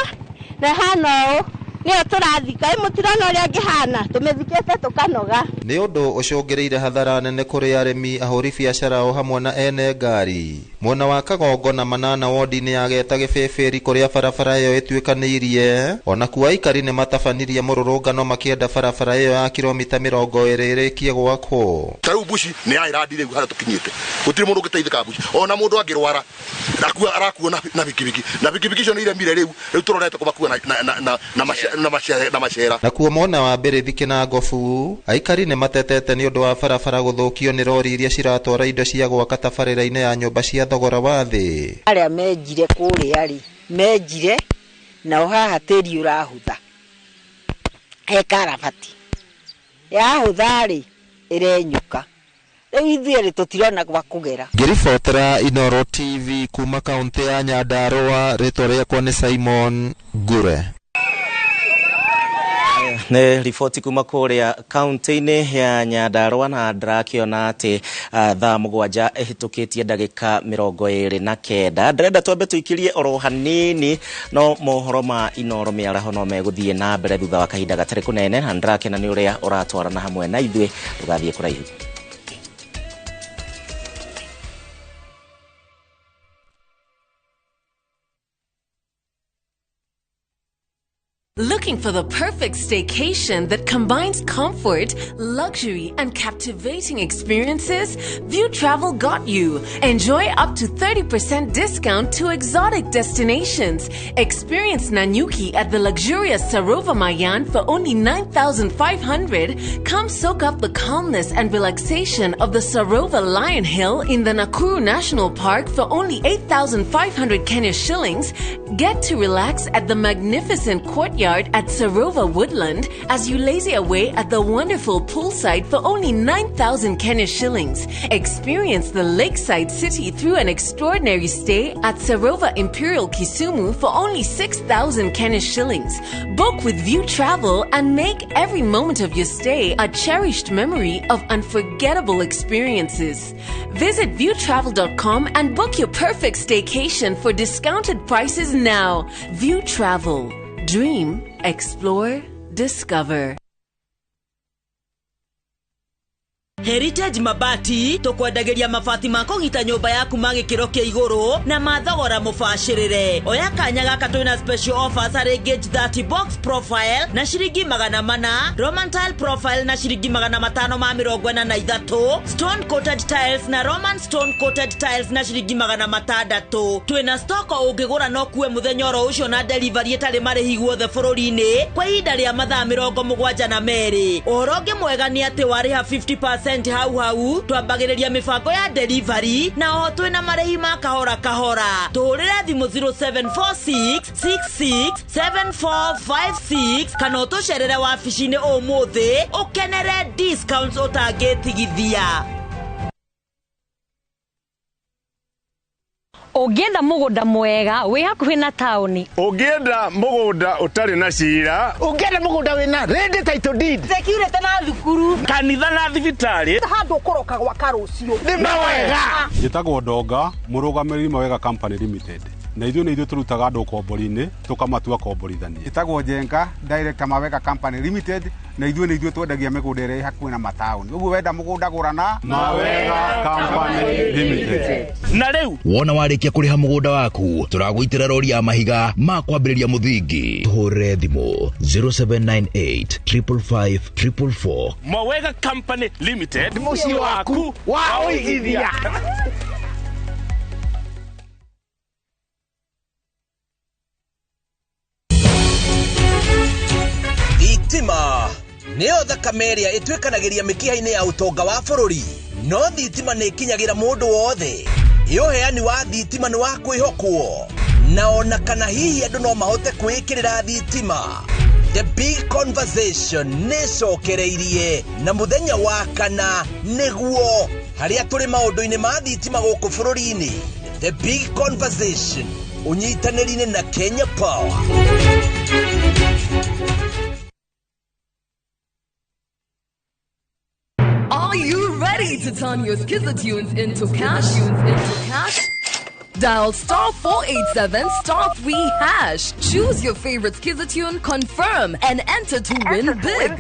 na hana ũũ nĩyo tũrathika, ĩ mũtirona ũrĩa ngĩhana, tũmĩthikĩte tũkanoga. Nĩ ũndũ ũcũngĩrĩire hathara nene kũrĩ arĩmi, ahũri biacara o hamwe na ene ngari. Mwena wa Kagongo na Manana wodi-inĩ ya Geta Gĩbĩbĩri kũrĩa barabara ĩyo ĩtuĩkanĩirie, onakuo aikari nĩ matabanirie mũrũrũngano makĩenda barabara ĩyo ya kilomita 20 ĩrĩkie gwakwo. Ta rĩu Bushi nĩ airandi rĩu harĩa tũkinyĩte, gũtirĩ mũndũ ũngĩteithĩka Bushi, ona mũndũ angĩrwara arakua na bikibiki, na bikibiki icio nĩ iremire rĩu tũrorete kũmakua na macera. Nakuo mwena wa Mbĩrĩthi Kĩnangobu, aikari nĩ matetete nĩ ũndũ wa barabara gũthũkio nĩ rori iria ciratwara indo cia gwaka tabarĩra-inĩ ya nyũmba cia thogora wa thĩ. Arĩa menjire kũrĩa rĩ, menjire nao haha tĩri ũrahũtha, he karabati yahũtha rĩ ĩrenyũka, rĩu ithuĩ rĩ tũtirona gwa kũgera. Ngĩribotera Inooro TV kuma kaunti ya Nyandarua, rĩtwa rĩakwa nĩ Simon Ngure. Nĩ riboti kuma kũrĩa kaunti-inĩ ya Nyandarua na ndĩrakĩona atĩ thaa 7 ĩhĩtũkĩtie ndagĩka 29. Ndĩrenda twambe tũikirie oro hanini no mohoro ma Inooro mĩaraho no megũthiĩ na mbere thutha wa kahinda gatarĩ kũnene, na ndĩrakena nĩ ũrĩa ũratwarana hamwe na ithuĩ, ndũgathiĩ kũraihu. Looking for the perfect staycation that combines comfort, luxury, and captivating experiences? View Travel got you. Enjoy up to 30% discount to exotic destinations. Experience Nanyuki at the luxurious Sarova Mayan for only 9,500. Come soak up the calmness and relaxation of the Sarova Lion Hill in the Nakuru National Park for only 8,500 Kenya shillings. Get to relax at the magnificent courtyard at Sarova Woodland as you lazy away at the wonderful poolside for only 9,000 Kenya shillings. Experience the lakeside city through an extraordinary stay at Sarova Imperial Kisumu for only 6,000 Kenya shillings. Book with View Travel and make every moment of your stay a cherished memory of unforgettable experiences. Visit viewtravel.com and book your perfect staycation for discounted prices now. View Travel. Dream, explore, discover. Heritage Mabati tukwendagĩria mabati ma kũgita nyũmba yaku ma gĩkĩro kĩa igũrũ na ma thogora mũbacĩrĩre. Oya kanya gaka twĩna special offers harĩ gauge 30 box profile na ciringi 400, Roman tile profile na ciringi 543, stone coated tiles na Roman stone coated tiles na ciringi 600. Twĩna stock ũngĩgũra no kuwe mũthenya oro ũcio na delivery ĩtarĩ marĩhi guothe bũrũri-inĩ kwa ihinda rĩa mathaa 72. Ũhoro ũngĩ mwega nĩ atĩ warĩha 50% hau hau twambagĩrĩria mĩbango ya delivery na oho twĩna marĩhi ma kahora kahora. Tũhũrĩre thimũ 0746667456 kana ũtũcerere wabici-inĩ ũmũthĩ ũkenere discounts ũtangĩtigithia. Ũngĩenda mũgũnda mwega wĩ hakuhĩ na taũni, ũngĩenda mũgũnda ũtarĩ na cira, ũngĩenda mũgũnda wĩna ready title deed, security na thukuru, kanitha na thibitarĩ, handũ ũkũroka gwaka rũciũ nĩ mawega. Njĩtagwo Ndonga, mũrũgamĩrĩri Mawega Company Limited, na ithuĩ nĩ ithuĩ tũrutaga andũ ũkombori-inĩ tũkamatua komborithania. Njĩtagwo Njenga, director Mawega Company Limited, na ithuĩ nĩ ithuĩ twendagia mĩgũnda ĩrĩa ĩ hakuhĩ na mataũni. Ũguo wenda mũgũnda gũra na Mawega Company Limited. Na rĩu wona warĩkia kũrĩha mũgũnda waku, tũragũitĩra rori ya mahiga ma kwambĩrĩria mũthingi. Tũhũrĩre thimũ 0798 555 444. Mawega Company Limited, mũciĩ waku wa ũigithia. Thitima nĩyo thakame ĩrĩa ĩtuĩkanagĩria mĩkiha-inĩ ya ũtonga wa bũrũri, no thitima nĩ ĩkinyagĩra mũndũ wothe. Ĩ ũheani wa thitima nĩ wa kwĩhokwo, na ona kana hihi andũ no mahote kwĩĩkĩrĩra thitima. The Big Conversation nĩ ĩcokereirie na mũthenya wa kana nĩguo harĩa tũrĩ maũndũ-inĩ ma thitima gũkũ bũrũri-inĩ. The Big Conversation ũnyitanĩri-inĩ na Kenya Power. Are you ready to turn your Skiza tunes into cash? Dial *487*3#. Choose your favorite Skiza tune, confirm, and enter to win big.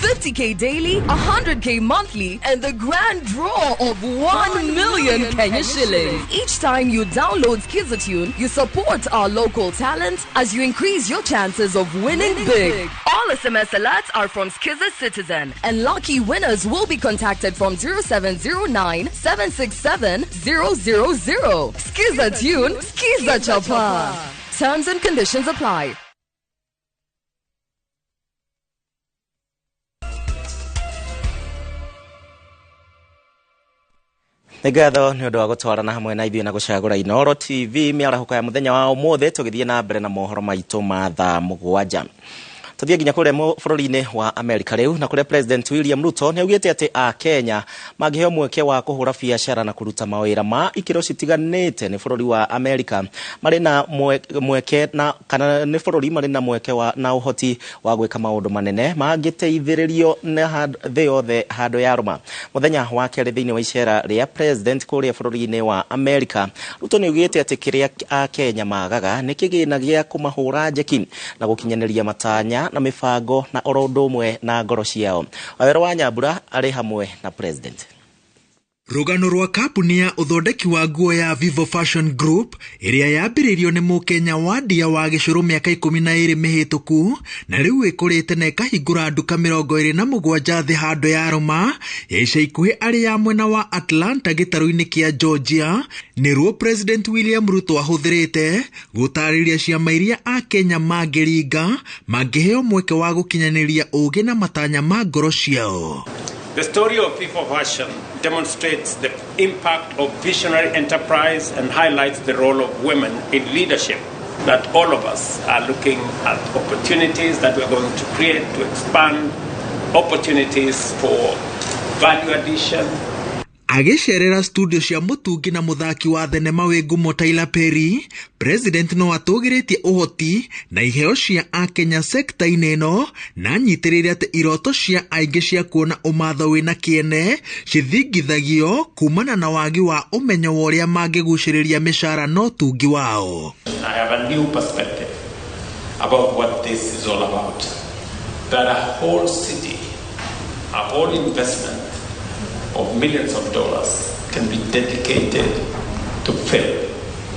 50K daily, 100K monthly, and the grand draw of 1 million Kenya shillings. Each time you download Skiza tune, you support our local talent as you increase your chances of winning big. All SMS alerts are from Skiza Citizen, and lucky winners will be contacted from 0709 767 000. Skiza tune, Skiza Chapa. Terms and conditions apply. Nĩ ngatho nĩ ũndũ wa gũtwarana hamwe na ithuĩ na gũcagũra Inooro TV mĩarahũko ya mũthenya wa ũmũthĩ. Tũgĩthiĩ na mbere na mohoro maitũ ma thaa 7. Tũthiĩ nginya kũrĩa bũrũri-inĩ wa Amerika rĩu, na kũrĩa President William Ruto nĩ augĩte atĩ a Kenya mangĩheo mweke wa kũhũra biacara na kũruta mawĩra ma ikĩro citiganĩte nĩ bũrũri wa Amerika marĩ na mweke na kana nĩ bũrũri marĩ na mweke wa na ũhoti wa gwĩka maũndũ manene mangĩteithĩrĩrio nĩ thĩ yothe handũ ya rũma. Mũthenya wa kerĩ thĩinĩ wa icera rĩa President kũrĩa bũrũri-inĩ wa Amerika, Ruto nĩ augĩte atĩ kĩrĩa a Kenya magaga nĩ kĩgĩna gĩa kũmahũra njeki na gũkinyanĩria matanya na mĩbango na oro ũndũ ũmwe na ngoro ciao. Wawero wa Nyambura arĩ hamwe na President. Rũgano rwa kambuni ya ũthondeki wa nguo ya Vivo Fashion Group ĩrĩa yambĩrĩirio nĩ mũkenya Wandia wa Gĩcũrũ mĩaka 12 mĩhĩtũku na rĩu ĩkũrĩte na ĩkahingũra nduka 27 thĩ handũ ya rũma ya ica ikuhĩ arĩ ya mwena wa Atlanta gĩtarũ-inĩ kĩa Georgia, nĩruo President William Ruto ahũthĩrĩte gũtarĩria ciama iria akenya mangĩringa mangĩheo mweke wa gũkinyanĩria ũũgĩ na matanya ma ngoro ciao. The story of Vivo Fashion demonstrates the impact of visionary enterprise and highlights the role of women in leadership. That all of us are looking at opportunities that we're going to create to expand opportunities for value addition. Agĩcerera studio cia mũtungi na mũthaki wa thenema wĩ ngumo Tyler Perry, President no atũgĩrĩtie ũhoti na iheo cia akenya sekta-inĩ ĩno na anyitĩrĩire atĩ iroto cia aingĩ cia kuona ũmatho wĩna kĩene cithingithagio kumana na wagi wa ũmenyo wa ũrĩa mangĩgucĩrĩria mĩcara na ũtungi wao. I have a new perspective about what this is all about. That a whole city, a whole investment of millions of dollars can be dedicated to film.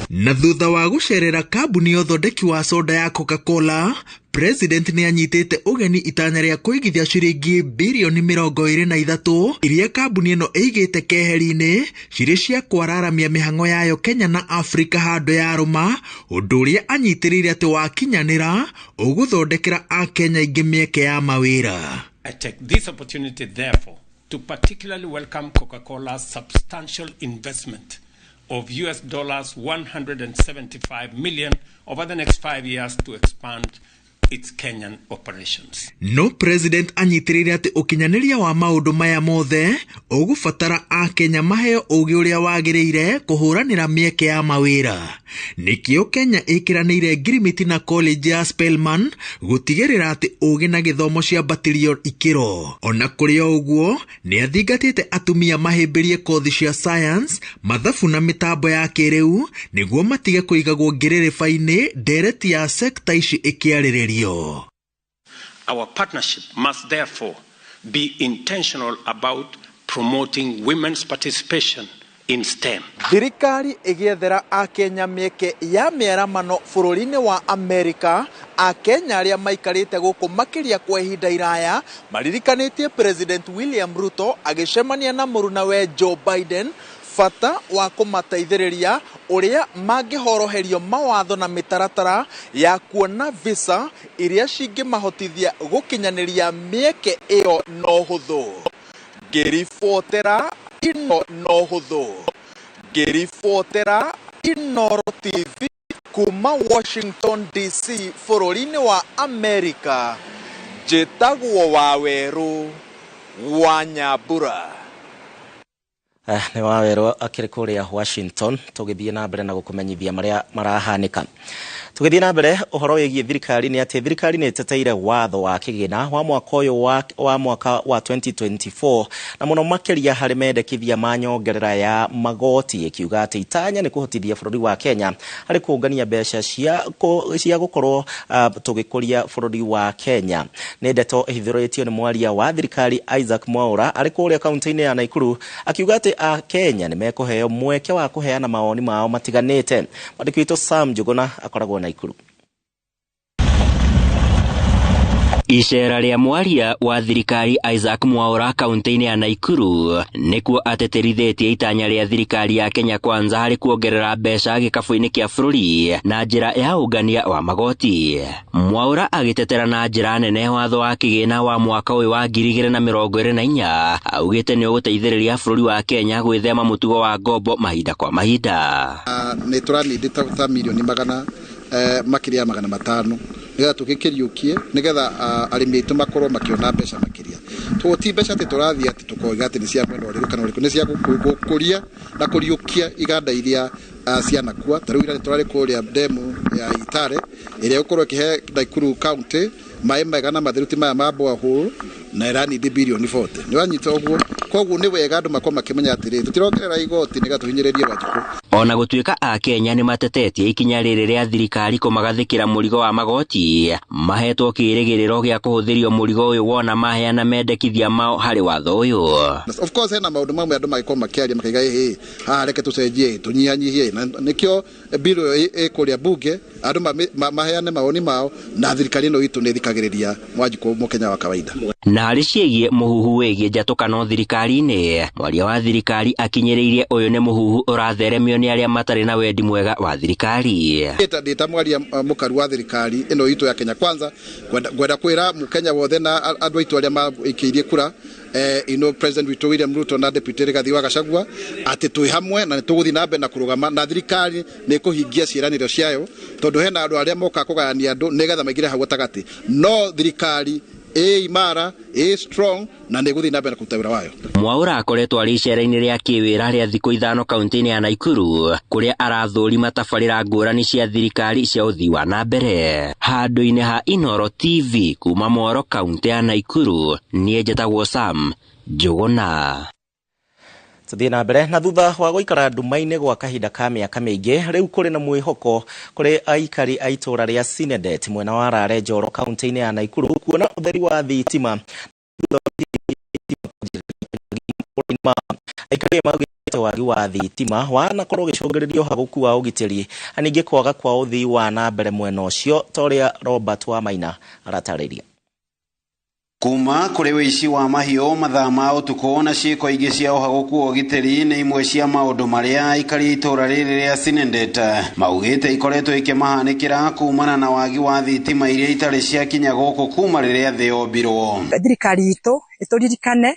Na thutha wa gũcerera kambuni ya ũthondeki wa soda ya Coca-Cola, President nĩ anyitĩte ũgeni itanya rĩa kũigithia ciringi birioni 23 iria kambuni ĩno ĩigĩte keheri-inĩ cirĩ cia kwararamia mĩhang'o yayo Kenya na Afrika handũ ya rũma, ũndũ ũrĩa anyitĩrĩire atĩ wakinyanĩra ũgũthondekera akenya aingĩ mĩeke ya mawĩra. I take this opportunity therefore to particularly welcome Coca-Cola's substantial investment of US dollars 175 million over the next 5 years to expand its Kenyan operations. No President anyitĩrĩire atĩ ũkinyanĩria wa maũndũ maya mothe ũgũbatara akenya maheo ũgĩ ũrĩa wagĩrĩire kũhũranĩra mĩeke ya mawĩra. Nĩkĩo Kenya ĩkĩranĩire ngirimiti na college ya Spelman gũtigĩrĩra atĩ ũgĩ na gĩthomo ciambatĩrio ikĩro. Ona kũrĩ o ũguo nĩ athingatĩte atumia mahĩmbĩrie kothi cia science, mathabu na mĩtambo ya kĩrĩu nĩguo matige kũigagwo ngĩrĩrĩba-inĩ ndereti ya sekta ici ĩkĩarĩrĩrio. Our partnership must therefore be intentional about promoting women's participation in STEM. Thirikari ĩgĩethera akenya mĩeke ya mĩaramano bũrũri-inĩ wa Amerika, akenya arĩa maikarĩte gũkũ makĩria kwa ihinda iraya maririkanĩtie President William Ruto agĩcemania na mũrunawe Joe Biden bata wa kũmateithĩrĩria ũrĩa mangĩhoroherio mawatho na mĩtaratara ya kuona visa iria cingĩmahotithia gũkinyanĩria mĩeke ĩyo no hũthũ. Ngĩribotera ino no hũthũ. Ngĩribotera Inooro TV kuma Washington DC bũrũri-inĩ wa Amerika, njĩtagwo Wawerũ wa Nyambura. Nĩ Wawerũ akĩrĩ kũrĩa Washington. Tũgĩthiĩ na mbere na gũkũmenyithia marĩa marahanĩka. Tũgĩthiĩ na mbere ũhoro wĩgiĩ thirikari nĩ atĩ thirikari nĩ ĩteteire watho wa kĩgĩna wa mwaka ũyũ wa mwaka wa 2024 na mũno makĩria harĩ mendekithia ma nyongerera ya magoti, ĩkiuga atĩ itanya nĩ kũhotithia bũrũri wa Kenya harĩ kũngania mbeca cia gũkorwo tũgĩkũria bũrũri wa Kenya. Nĩ ndeto ĩhithũrĩtio nĩ mwaria wa thirikari Isaac Mwaura arĩ kũrĩa kaunti-inĩ ya Nakuru akiuga atĩ Akenya nĩ mekũheo mweke wa kũheana mawoni mao matiganĩte. Mwandĩki witũ Sam Njuguna akoragwo Nakuru. Icera rĩa mwaria wa thirikari Isaac Mwaura kaunti-inĩ ya Nakuru nĩkuo ateterithĩtie itanya rĩa thirikari ya Kenya Kwanza harĩ kuongerera mbeca gĩkabũ-inĩ kĩa bũrũri na njĩra ya ũngania wa magoti. Mwaura agĩtetera na njĩra nene watho wa kĩgĩna wa mwaka ũyũ wa 2024 augĩte nĩ ũgũteithĩrĩria bũrũri wa Kenya gwĩthema mũtugo wa ngombo mahinda kwa mahinda. Nĩ tũranindi ta milioni magana makĩria ya 500 nigetha tũgĩkĩriũkie nigetha arĩmi aitũ makorwo makĩona mbeca makĩria. Ti mbeca atĩ tũrathiĩ atĩ tũkoiga atĩ nĩ cia mwena ũrĩkũ kana ũrĩkũ, nĩ cia gũkũria na kũriũkia iganda iria cianakua. Ta rĩu ira nĩ tũrarĩ kũrĩa ndemu ya Itare ĩrĩa ĩgũkorwo ĩkĩhe Nakuru County maĩ mega na matheru ti maya ma borehole na ĩranindi bilioni 40. Nĩ wanyita ũguo? Koguo nĩ wega andũ makorwo makĩmenya atĩrĩ tũtirongerera igoti nĩgetha tũhinyĩrĩrie Wanjikũ. Ona gũtuĩka akenya nĩ matetetie ikinya rĩrĩ rĩa thirikari kũmagathĩkĩra mũrigo wa magoti, mahetwo kĩĩrĩgĩrĩro gĩa kũhũthĩrio mũrigo ũyũ wona maheana mendekithia mao harĩ watho ũyũ. Of course hena maũndũ mamwe andũ magĩkorwo makĩaria makaiga ĩhĩ haha reke tũcenjie tũnyihanyihie, na nĩkĩo bill ĩyo ĩkũrĩa bunge andũ maheane mawoni mao na thirikari ĩno itũ nĩ ĩthikagĩrĩria Wanjikũ mũkenya wa kawaida. Na harĩ ciĩgiĩ mũhuhu wĩgiĩ njatũkano thirikari thirikari-inĩ. Mwaria wa thirikari akinyĩrĩirie ũyũ nĩ mũhuhu ũratheremio nĩ arĩa matarĩ na wendi mwega wa thirikari. Ndĩta mwaria mũkaru wa thirikari ĩno itũ ya Kenya Kwanza, ngwenda kwĩra mũkenya wothe na andũ aitũ arĩa maikĩirie kura ino President witũ William Ruto na Deputy Rigathi wa Gachagua atĩ twĩ hamwe na nĩtũgũthiĩ na mbere na kũrũgama na thirikari nĩ ĩkũhingia ciĩranĩro ciayo, tondũ hena andũ arĩa moka kũgayania andũ nĩgetha maingĩre hau gatagatĩ, no thirikari ĩ imara, ĩ strong na nĩ ĩgũthiĩ na mbere na kũruta wĩra wayo. Mwaura akoretwo arĩ icera-inĩ rĩa kĩwĩra rĩa thikũ 5 kaunti-inĩ ya Nakuru kũrĩa arathũrima tabarĩra ngũrani cia thirikari cia ũthii wa na mbere. Handũ-inĩ ha Inooro TV kuma Mworo kaunti ya Nakuru, niĩ njĩtagwo Sam Njũgũna. Tuthiĩ na mbere na thutha wa gũikara nduma-inĩ gwa kahinda ka mĩaka mĩingĩ, rĩu kũrĩ na mwĩhoko kũrĩ aikari a itũũra rĩa Sinedet mwena wa Rare Njoro kaunti-inĩ ya Nakuru kuona ũtheri wa thitima. Aikari maugĩte wagi wa thitima wanakorwo ũgĩcũngĩrĩria ũhagũku wa ũgitĩri na ningĩ kwaga kwa ũthii wa na mbere mwena ũcio, ta ũrĩa Robert Wamaina aratarĩria. Kuma kũrĩ wĩici wa mahiũ mathaa ma ũtukũ na ciĩko ingĩ cia ũhagũku wa ũgitĩri nĩ imwe cia maũndũ marĩa aikari itũũra rĩrĩ rĩa Sinendet maugĩte ikoretwo ikĩmahanĩkĩra kumana na wagi wa thitima iria itarĩ ciakinya gũkũ kuma rĩrĩa thĩ yombirwo. Thirikari itũ ĩtũririkane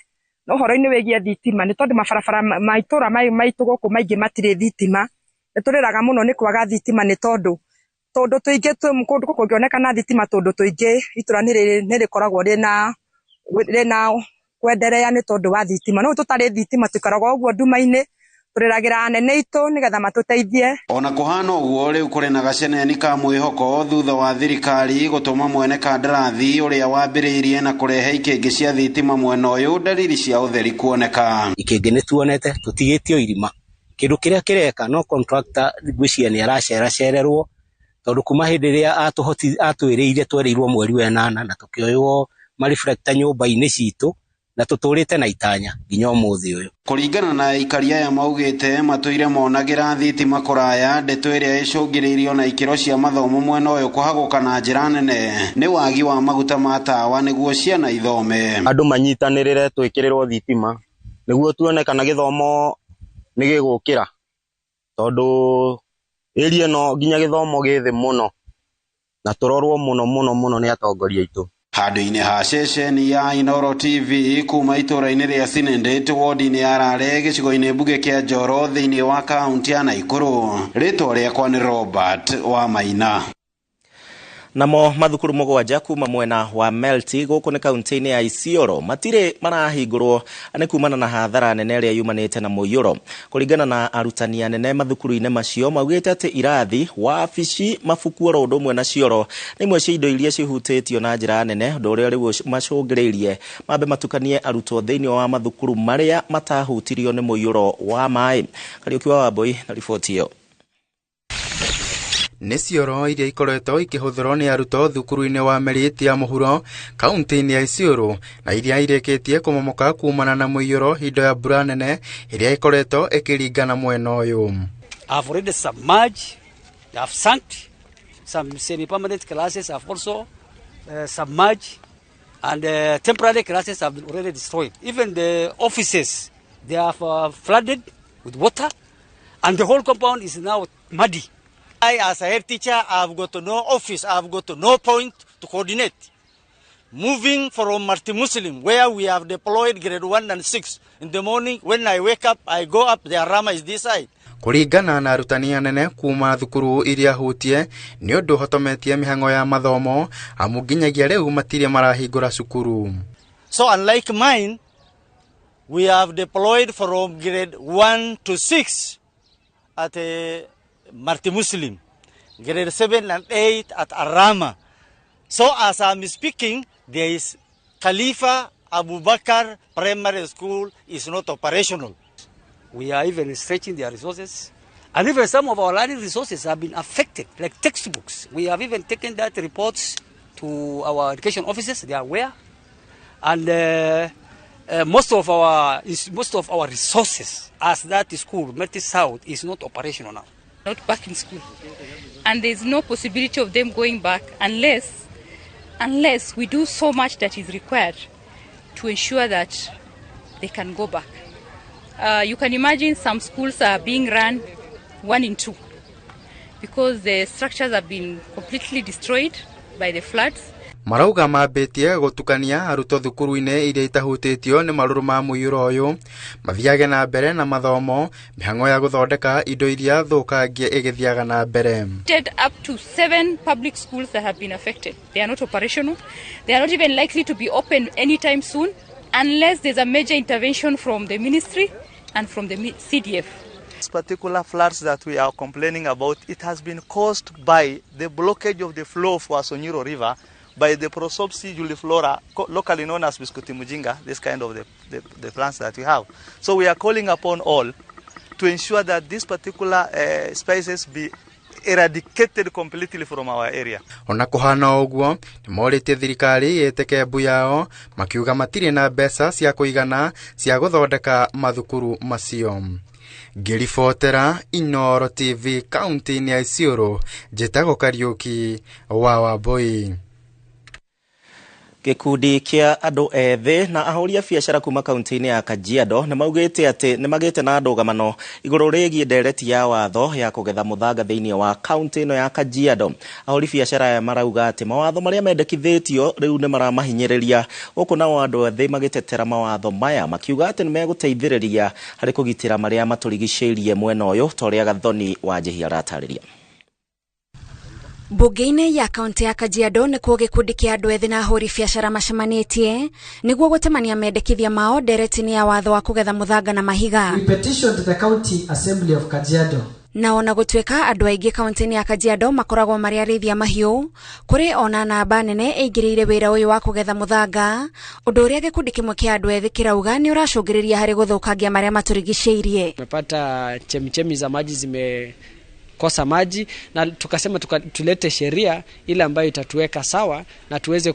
na ũhoro-inĩ wĩgiĩ thitima nĩ tondũ mabarabara ma itũũra maitũ gũkũ maingĩ matirĩ thitima. Nĩ tũrĩraga mũno nĩ kwaga thitima nĩ tondũ tondũ tũingĩ kũndũ kũngĩonekana thitima tondũ tũingĩ itũra nĩ rĩkoragwo rĩna kwenderea nĩ tondũ wa thitima. No tũtarĩ thitima tũikaraga ũguo nduma-inĩ, tũrĩragĩra anene aitũ nĩgetha matũteithie. Ona kũhana ũguo rĩu kũrĩ na gaceneni ka mwĩhoko thutha wa thirikari gũtũma mwene kandarathi ũrĩa wambĩrĩirie na kũrehe ikĩngĩ cia thitima mwena ũyũ ndariri cia ũtheri kuoneka. Ikĩngĩ nĩ tuonete tũtigĩtio irima, kĩndũ kĩrĩa kĩreka no contractor ngwĩciria nĩ araceracererwo tondũ kuma hĩndĩ ĩrĩa atwĩrĩire twerĩirwo mweri wa 8 na tũkĩoywo mareflector nyũmba-inĩ citũ na tũtũrĩte na itanya nginya ũmũthĩ ũyũ. Kũringana na aikari aya maugĩte matũire monagĩra thitima kũraya, ndeto ĩrĩa ĩcũngĩrĩirio na ikĩro cia mathomo mwena ũyũ kũhagũka na njĩra nene nĩ wagi wa maguta ma tawa nĩguo ciana ithome. Andũ manyitanĩrĩre twĩkĩrĩrwo thitima nĩguo tuone kana gĩthomo nĩ gĩgũkĩra, tondũ ĩria ĩno nginya gĩthomo gĩ thĩ mũno na tũrorwo mũno mũno mũno nĩ atongoria aitũ. Handũ-inĩ ha ceceni ya Inooro TV kuma itũũra-inĩ rĩa Sinendet wodi-inĩ ya Rare gĩcigo-inĩ mbunge kĩa Njoro thĩinĩ wa kaunti ya Nakuru, rĩtwa rĩakwa nĩ Robert Wamaina. Namo mathukuru 7 kuma mwena wa Melti gũkũ nĩ kaunti-inĩ ya Isiolo matirĩ marahingũrwo nĩ kumana na hathara nene ĩrĩa yumanĩte na mũiyũro. Kũringana na arutani anene mathukuru-inĩ macio maugĩte atĩ irathi, wabici, mabuku oro ũndũ ũmwe na cioro nĩ imwe cia indo iria cihutĩtio na njĩra nene, ũndũ ũrĩa rĩu macũngĩrĩirie mambe matukanie arutwo thĩinĩ wa mathukuru marĩa matahutirio nĩ mũiyũro wa maĩ. Kariũki wa Wambui na riboti ĩyo. Nĩ cioro iria ikoretwo ikĩhũthĩrwo nĩ arutwo thukuru-inĩ wa Meriti ya mũhuro kaunti-inĩ ya Isiolo na iria irĩkĩtie kũmomoka kumana na mũiyũro hingo ya mbura nene ĩrĩa ĩkoretwo ĩkĩringana mwena ũyũ. I've already submerged, I've sunk some semi-permanent classes have also submerged, and temporary classes have been already destroyed. Even the offices, they have flooded with water, and the whole compound is now muddy. I, as a head teacher, I've got no office, I've got no point to coordinate. Moving from Multi-Muslim, where we have deployed grade 1 and 6, in the morning, when I wake up, I go up, the Arama is this side. Kũringana na arutani anene kuma thukuru iria hutie nĩ ũndũ hotometie mĩhang'o ya mathomo amu nginyagia rĩu matirĩ marahingũra cukuru. So unlike mine, we have deployed from grade 1 to 6 at a Multi-Muslim, grade 7 and 8 at Arama. So as I'm speaking, there is Khalifa Abubakar Primary School is not operational. We are even stretching their resources, and even some of our learning resources have been affected, like textbooks. We have even taken that reports to our education officers; they are aware, and most of our resources as that school, Merti South, is not operational now. Not back in school, and there's no possibility of them going back unless we do so much that is required to ensure that they can go back. You can imagine some schools are being run 1 in 2 because the structures have been completely destroyed by the floods. Marauga mambĩtie gũtukania arutwo thukuru-inĩ iria itahutĩtio nĩ marũrũ ma mũiyũro ũyũ mathiage na mbere na mathomo mĩhang'o ya gũthondeka indo iria thũkangie ĩgĩthiaga na mbere. Up to 7 public schools that have been affected. They are not operational. They are not even likely to be open anytime soon unless there's a major intervention from the ministry and from the CDF. This particular floods that we are complaining about, it has been caused by the blockage of the flow of Wasonyiro River by the Prosopsis juliflora, locally known as Biscuti Mujinga, this kind of the plants that we have. So we are calling upon all to ensure that this particular species be eradicated completely from our area. Ona kuhana ũguo nĩmorĩtie thirikari ĩtĩke mbu yao makiuga matirĩ na mbeca cia kũigana cia gũthondeka mathukuru macio. Ngĩribotera Inooro TV kaunti-inĩ ya Isiolo, njĩtagwo Kariũki wa Wambui. Gĩkundi kĩa andũ ethĩ na ahũri a biacara kuma kaunti-inĩ ya Kajiado nĩ maugĩte atĩ nĩ magĩte na ndũgamano igũrũ rĩgiĩ ndereti ya watho ya kũgetha mũthanga thĩinĩ wa kaunti ĩno ya Kajiado. Ahũri biacara aya marauga atĩ mawatho marĩa mendekithĩtio rĩu nĩ maramahinyĩrĩria, gũkũ nao andũ ethĩ magĩtetera mawatho maya makiuga atĩ nĩ megũteithĩrĩria harĩ kũgitĩra marĩa matũrigicĩirie mwena ũyũ ta ũrĩa Gathoni wa Njihia aratarĩria. Mbunge-inĩ ya kaunti ya Kajiado nĩkuo gĩkundi kĩa andũ ethĩ na ahũri biacara macemanĩtie nĩguo gũtemania mendekithia mao ndereti-inĩ ya watho wa kũgetha mũthanga na mahiga. We petitioned the County Assembly of Kajiado. Na ona gũtuĩka andũ aingĩ kaunti-inĩ ya Kajiado makoragwo marĩ arĩithia mahiũ, kũrĩ ona namba nene ĩingĩrĩire wĩra ũyũ wa kũgetha mũthanga, ũndũ ũrĩa gĩkundi kĩmwe kĩa andũ ethĩ kĩrauga nĩ ũracũngĩrĩria harĩ gũthũkangia marĩa matũrigicĩirie. Tumepata chemichemi za maji zime kosa maji, na tukasema tulete sheria ile ambayo itatuweka sawa na tuweze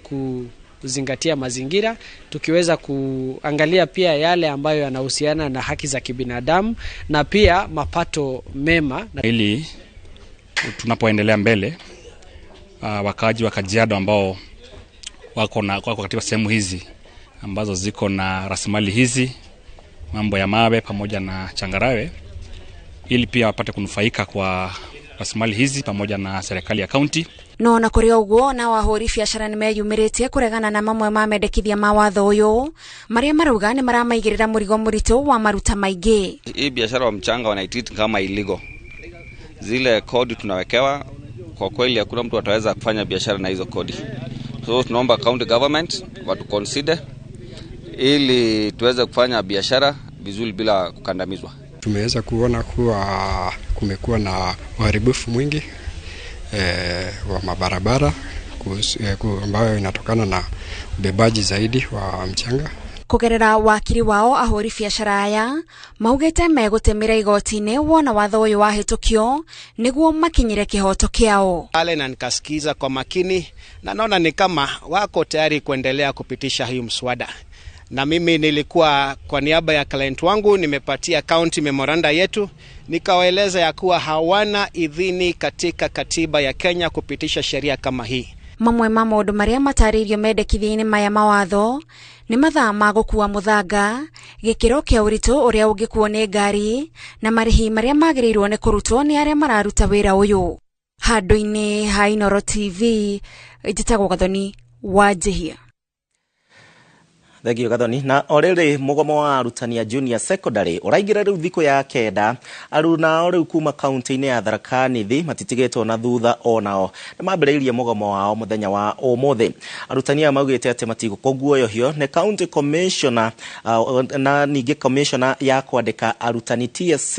kuzingatia mazingira, tukiweza kuangalia pia yale ambayo yanahusiana na haki za kibinadamu na pia mapato mema. Ili tunapoendelea mbele, wakaaji wa Kajiado ambao wako katika sehemu hizi ambazo ziko na rasilimali hizi, mambo ya mawe pamoja na changarawe, ili pia wapate kunufaika kwa rasilimali hizi pamoja na serikali ya kaunti. No na kũrĩ ũguo na ahũri biacara nĩ meyumĩrĩtie kũregana na mamwe ma mendekithia ma watho ũyũ marĩa marauga nĩ maramaigĩrĩra mũrigo mũritũ wa maruta maingĩ. Hii biashara wa mchanga wanaitreat kama illegal. Zile kodi tunawekewa, kwa kweli hakuna mtu ataweza kufanya biashara na hizo kodi. So tunaomba county government watu consider ili tuweze kufanya biashara vizuri bila kukandamizwa. Tumeweza kuona kuwa kumekuwa na uharibifu mwingi wa mabarabara ambayo inatokana na ubebaji zaidi wa mchanga. Kugerera wakiri wao ahũri biacara aya maugĩte megũtĩmĩra igoti-inĩ wona watho ũyũ wahĩtũkio nĩguo makinyĩre kĩhoto kĩao. Pale na nikasikiza kwa makini na naona ni kama wako tayari kuendelea kupitisha hii mswada. Na mimi nilikuwa kwa niaba ya client wangu nimepatia county memoranda yetu, nikawaeleza ya kuwa hawana idhini katika katiba ya Kenya kupitisha sheria kama hii. Mamwe ma maũndũ marĩa matarĩirio mendekithia-inĩ maya mawatho nĩ mathaa ma gũkua mũthanga, gĩkĩro kĩa ũritũ ũrĩa ũngĩkuo nĩ ngari, na marĩhi marĩa magĩrĩirwo nĩ kũrutwo nĩ arĩa mararuta wĩra ũyũ. Handũ-inĩ ha Inooro TV, njĩtagwo Gathoni wa Njihia. Thengio Gathoni. Na orĩrĩ mũgomo wa arutani a junior secondary ũraingĩra rĩu thikũ ya 9, arunao rĩu kuma kaunti-inĩ ya Tharaka Nithi matitigĩtwo na thutha onao nĩ mambĩrĩirie mũgomo wao mũthenya wa ũmũthĩ. Arutani aya maugĩte atĩ matigũkũguoyohio nĩ county commissioner na ningĩ commissioner ya kwandĩka arutani TSC,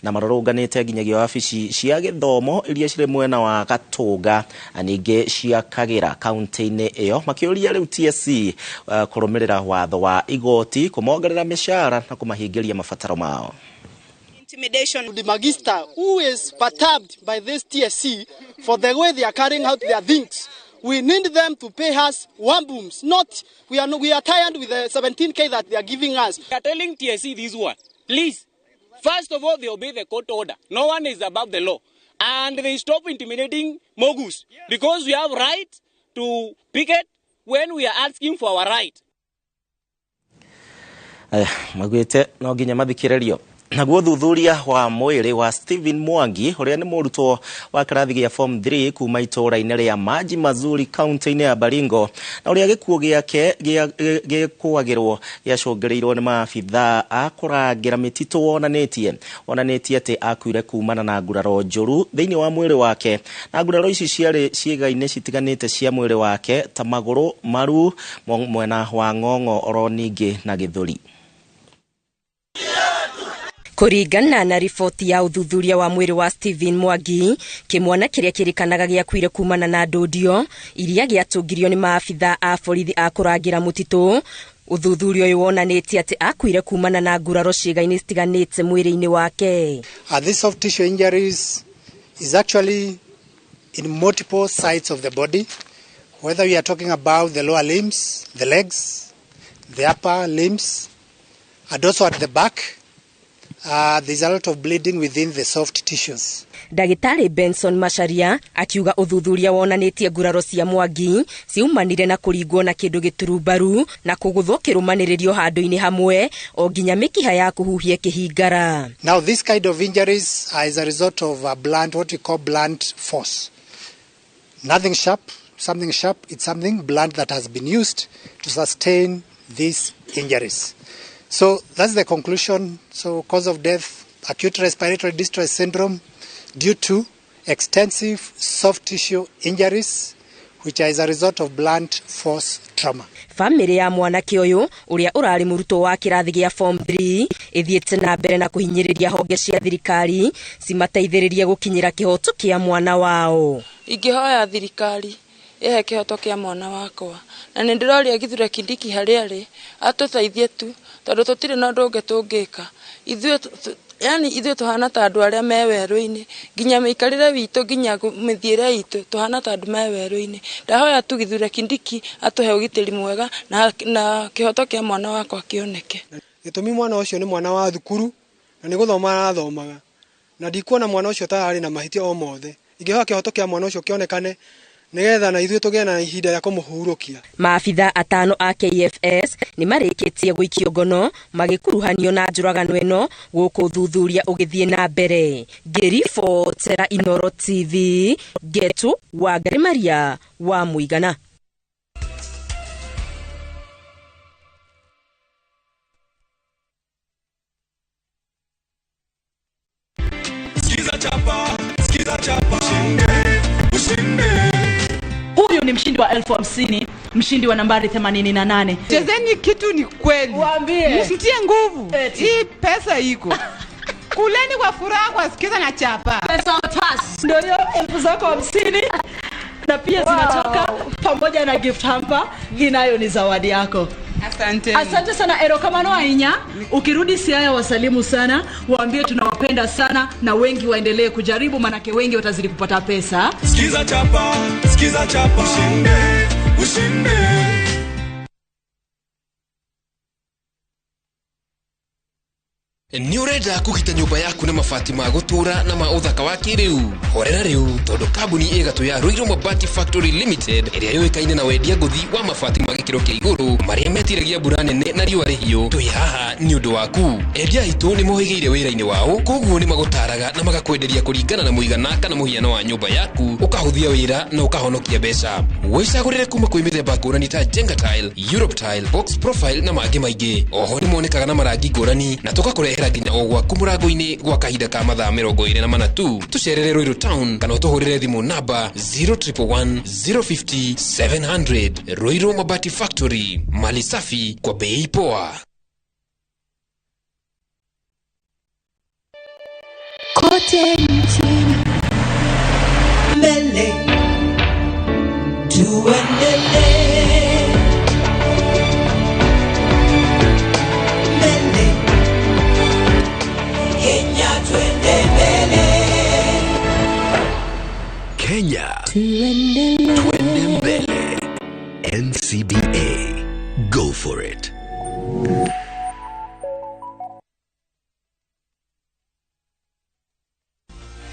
na marũrũnganĩte nginyagia wabici cia gĩthomo iria cirĩ mwena wa Gatũnga ningĩ cia Kagera kaunti-inĩ ĩyo, makĩũria rĩu TSC kũrũmĩrĩra watho wa igoti kũmongerera mĩcara na kũmahingĩria mabataro mao. Intimidation. The magister who is perturbed by this TSC for the way they are carrying out their things. We need them to pay us one booms. Not we are tired with the 17K that they are giving us. We are telling TSC this one. Please, first of all, they obey the court order. No one is above the law. And they stop intimidating Mogus, yes, because we have right to picket when we are asking for our right. Aya maguĩte no nginya mathikĩrĩrio. Naguo thuthuria wa mwĩrĩ wa Stephen Mwangi ũrĩa nĩ mũrutwo wa kĩrathi gĩa form 3 kuma itũũra-inĩ rĩa Maji Mazuri kaunti-inĩ ya Baringo, na ũrĩa gĩkuũ gĩake gĩkũagĩrwo gĩacũngĩrĩirwo nĩ maabithaa a kũrangĩra mĩtitũ wonanĩtie atĩ akuire kumana na nguraro njũru thĩinĩ wa mwĩrĩ wake, na nguraro ici ciarĩ ciĩga-inĩ citiganĩte cia mwĩrĩ wake ta magũrũ, maru, mwena wa ng'ong'o oro ningĩ na gĩthũri. Kũringana na riboti ya ũthuthuria wa mwĩrĩ wa Stephen Mwangi, kĩmwana kĩrĩa kĩrĩkanaga gĩakuire kumana na ndũndio iria gĩatũngirio nĩ maabithaa a borithi a kũrangĩra mũtitũ. Ũthuthuria ũyũ wonanĩtie atĩ akuire kumana na nguraro ciĩga-inĩ citiganĩte mwĩrĩ-inĩ wake. These soft tissue injuries is actually in multiple sites of the body, whether we are talking about the lower limbs, the legs, the upper limbs, and also at the back. There's a lot of bleeding within the soft tissues. Ndagĩtarĩ Benson Macharia akiuga ũthuthuria wonanĩtie nguraro cia Mwangi ciumanire na kũringwo na kĩndũ gĩturumbaru na kũgũthwo kĩrũmanĩrĩrio handũ-inĩ hamwe o nginya mĩkiha ya kũhuhia kĩhingara. Now this kind of injuries are as a result of a blunt, what we call blunt force. Nothing sharp, something sharp, it's something blunt that has been used to sustain these injuries. So that's the conclusion. So cause of death, acute respiratory distress syndrome due to extensive soft tissue injuries, which is a result of blunt force trauma. Famĩlĩ ya mwanake ũyũ ũrĩa ũrarĩ mũrutwo wa kĩrathi gĩa form 3 ĩthiĩte na mbere na kũhinyĩrĩria honge cia thirikari cimateithĩrĩrie gũkinyĩra kĩhoto kĩa mwana wao. Ingĩhoya thirikari ĩhe kĩhoto kĩa mwana wakwa, na nĩ ndĩroria Kithure Kindiki harĩa arĩ atũteithie tu, tondũ tũtirĩ na ũndũ ũngĩ tũngĩka. Ithuĩ yani ithuĩ tũhana ta andũ arĩa me werũ-inĩ, nginya mĩikarĩre witũ, nginya mĩthiĩre itũ tũhana ta andũ me werũ-inĩ. Ndahoya tu Kithure Kindiki atũhe ũgitĩri mwega na kĩhoto kĩa mwana wakwa kĩoneke. Gĩtũmi mwana ũcio nĩ mwana wa thukuru na nĩ gũthoma arathomaga, na ndikuona mwana ũcio ta arĩ na mahĩtia o mothe. Ingĩhoya kĩhoto kĩa mwana ũcio kĩonekane nĩgetha na ithuĩ tũgĩe na ihinda rĩa kũmũhurũkia. Maabitha atano a KFS nĩ marĩkĩtie gũikio ngono magĩkuruhanio na njũragano ĩno gũkũ ũthuthuria ũgĩthiĩ na mbere. Ngĩribotera Inooro TV, Getu Wangari Maria wa Mũigana. Sikiza chapa, sikiza chapa, ushinde, ushinde. Huyu ni mshindi wa 50,000, mshindi wa nambari 88. Chezeni kitu ni kweli. Waambie. Msitie nguvu. Hii pesa iko. Kuleni kwa furaha kwa sikiza na chapa. Pesa pass. Ndio hiyo 50,000 na pia zinatoka pamoja na gift hamper. Hii nayo ni zawadi yako. Asante. Asante sana erokamano ainya. Ukirudi Siaya wasalimu sana, waambie tunawapenda sana na wengi waendelee kujaribu manake wengi watazidi kupata pesa. Sikiza chapa, sikiza chapa, ushinde, ushinde. Nĩ ũrenda kũgita nyũmba yaku na mabati ma gũtũra na ma ũthaka wa kĩrĩu? Horera rĩu tondũ kambuni ĩgatũ ya Ruiru Mabati Factory Limited ĩrĩa yũĩkaine na wendia ngũthi wa mabati ma gĩkĩro kĩa igũrũ marĩa metiragia mbura nene na riũa rĩhiũ, twĩ haha nĩ ũndũ waku. Endia aitũ nĩ mohĩgĩire wĩra-inĩ wao, koguo nĩ magũtaraga na magakwenderia kũringana na mũigana kana mũhiano wa nyũmba yaku, ũkahũthia wĩra na ũkahonokia mbeca. Wĩcagũrĩre kuma kwĩ mĩthemba ngũrani ta Jenga Tile, Europe Tile, Box Profile na mangĩ maingĩ. Oho nĩ monekaga na marangi ngũrani na tũgakũrehera nginya o gwaku mũrango-inĩ gwa kahinda ka mathaa 24 tu. Tũcerere Ruiru Town kana ũtũhũrĩre thimũ namba 0111 050 700. Ruiru Mabati Factory, mali safi kwa bei poa. Kote nchini mbele tuendelee, mbele Kenya tuende mbele, Kenya tuende mbele. NCBA, go for it.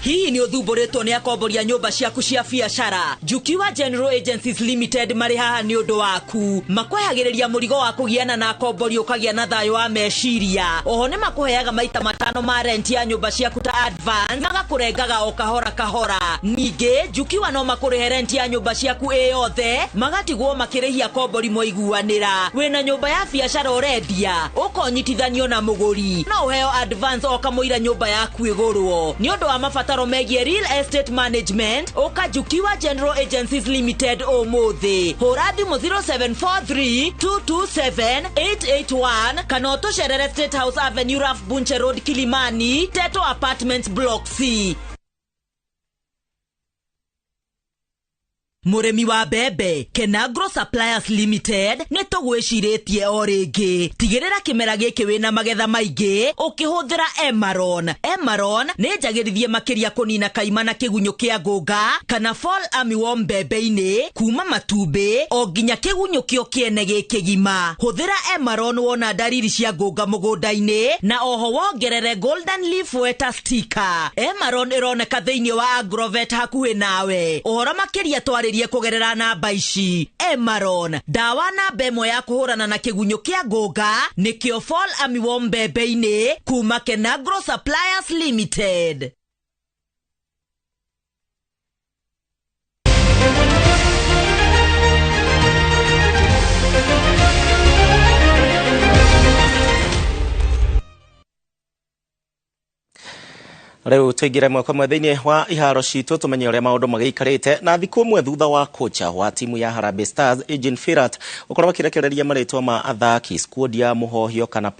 Hii nĩ ũthumbũrĩtwo nĩ akombori a nyũmba ciaku cia biacara? Jukiwa General Agencies Limited marĩ haha nĩ ũndũ waku. Makwehagĩrĩria mũrigo wa kũgiana na akombori ũkagĩa na thayũ wa meciria. Oho nĩ makũheaga maita matano ma rent ya nyũmba ciaku ta advance, magakũrengaga o kahora kahora. Ningĩ Jukiwa no makũrĩhe rent ya nyũmba ciaku ĩ yothe, magatigwo makĩrĩhia akombori moiguanĩra. Wĩna nyũmba ya biacara ũrendia, ũkonyitithanio na mũgũri, no ũheo advance o kamũira nyũmba yaku ĩgũrwo. Nĩ ũndũ wa mabataro megiĩ real estate management, ũka Jukiwa General Agencies Limited ũmũthĩ. Hũra thimũ 0743 227 881 kana ũtũcerere State House Avenue, Ralph Bunche Road, Kilimani, Teto Apartments Block C. Mũrĩmi wa mbembe, Kenagro Suppliers Limited nĩ tũgwĩcirĩtie o rĩngĩ. Tigĩrĩra kĩmera gĩkĩ wĩna magetha maingĩ ũkĩhũthĩra Emaron. Emaron nĩ njagĩrithie makĩria kũnina kaima na kĩgunyũ kĩa ngũnga kana fall armyworm mbembe-inĩ kuma matumbĩ o nginya kĩgunyũ kĩo kĩene gĩkĩgima. Hũthĩra Emaron wona ndariri cia ngũnga mũgũnda-inĩ na oho wongerere Golden Leaf Wetter Sticker. Emaron ĩroneka thĩinĩ wa Agrovet hakuhĩ nawe. Ũhoro makĩria twarĩ kũgerera namba ici. Emaron, ndawa namba ĩmwe ya kũhũrana na kĩgunyũ kĩa ngũnga nĩkĩo fall armyworm mbembe-inĩ kuma Kenagro Suppliers Limited. Rĩu tũingĩre mwaka ũmwe thĩinĩ wa iharo citũ tũmenye ũrĩa maũndũ magĩikarĩte na thikũ ĩmwe thutha wa kocha wa timu ya Harambee Stars Eugene Firat gũkorwo akĩrekereria marĩtwa ma athaki squad ya mũhohio kana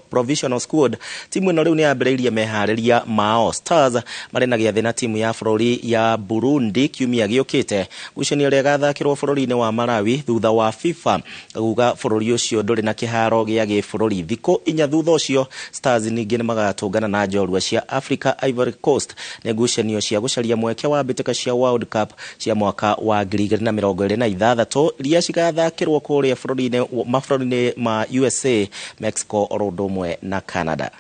provisional squad. Timu ĩno rĩu nĩ yambĩrĩirie meharĩria mao. Stars marĩ na gĩathĩ na timu ya bũrũri ya Burundi kiumia gĩũkĩte. Ngucanio ĩrĩa ĩgathakĩrwo bũrũri-inĩ wa Malawi thutha wa FIFA kuga bũrũri ũcio ndũrĩ na kĩharo gĩa gĩbũrũri. Thikũ inya thutha ũcio Stars ningĩ nĩmagatũngana na njorua cia Africa Ivory Coast nĩ ngucanio cia gũcaria mweke wa mbĩtĩka cia World Cup cia mwaka wa 2026 iria cigathakĩrwo kũrĩa mabũrũri-inĩ ma USA, Mexico oro ũndũ ũmwe na Canada.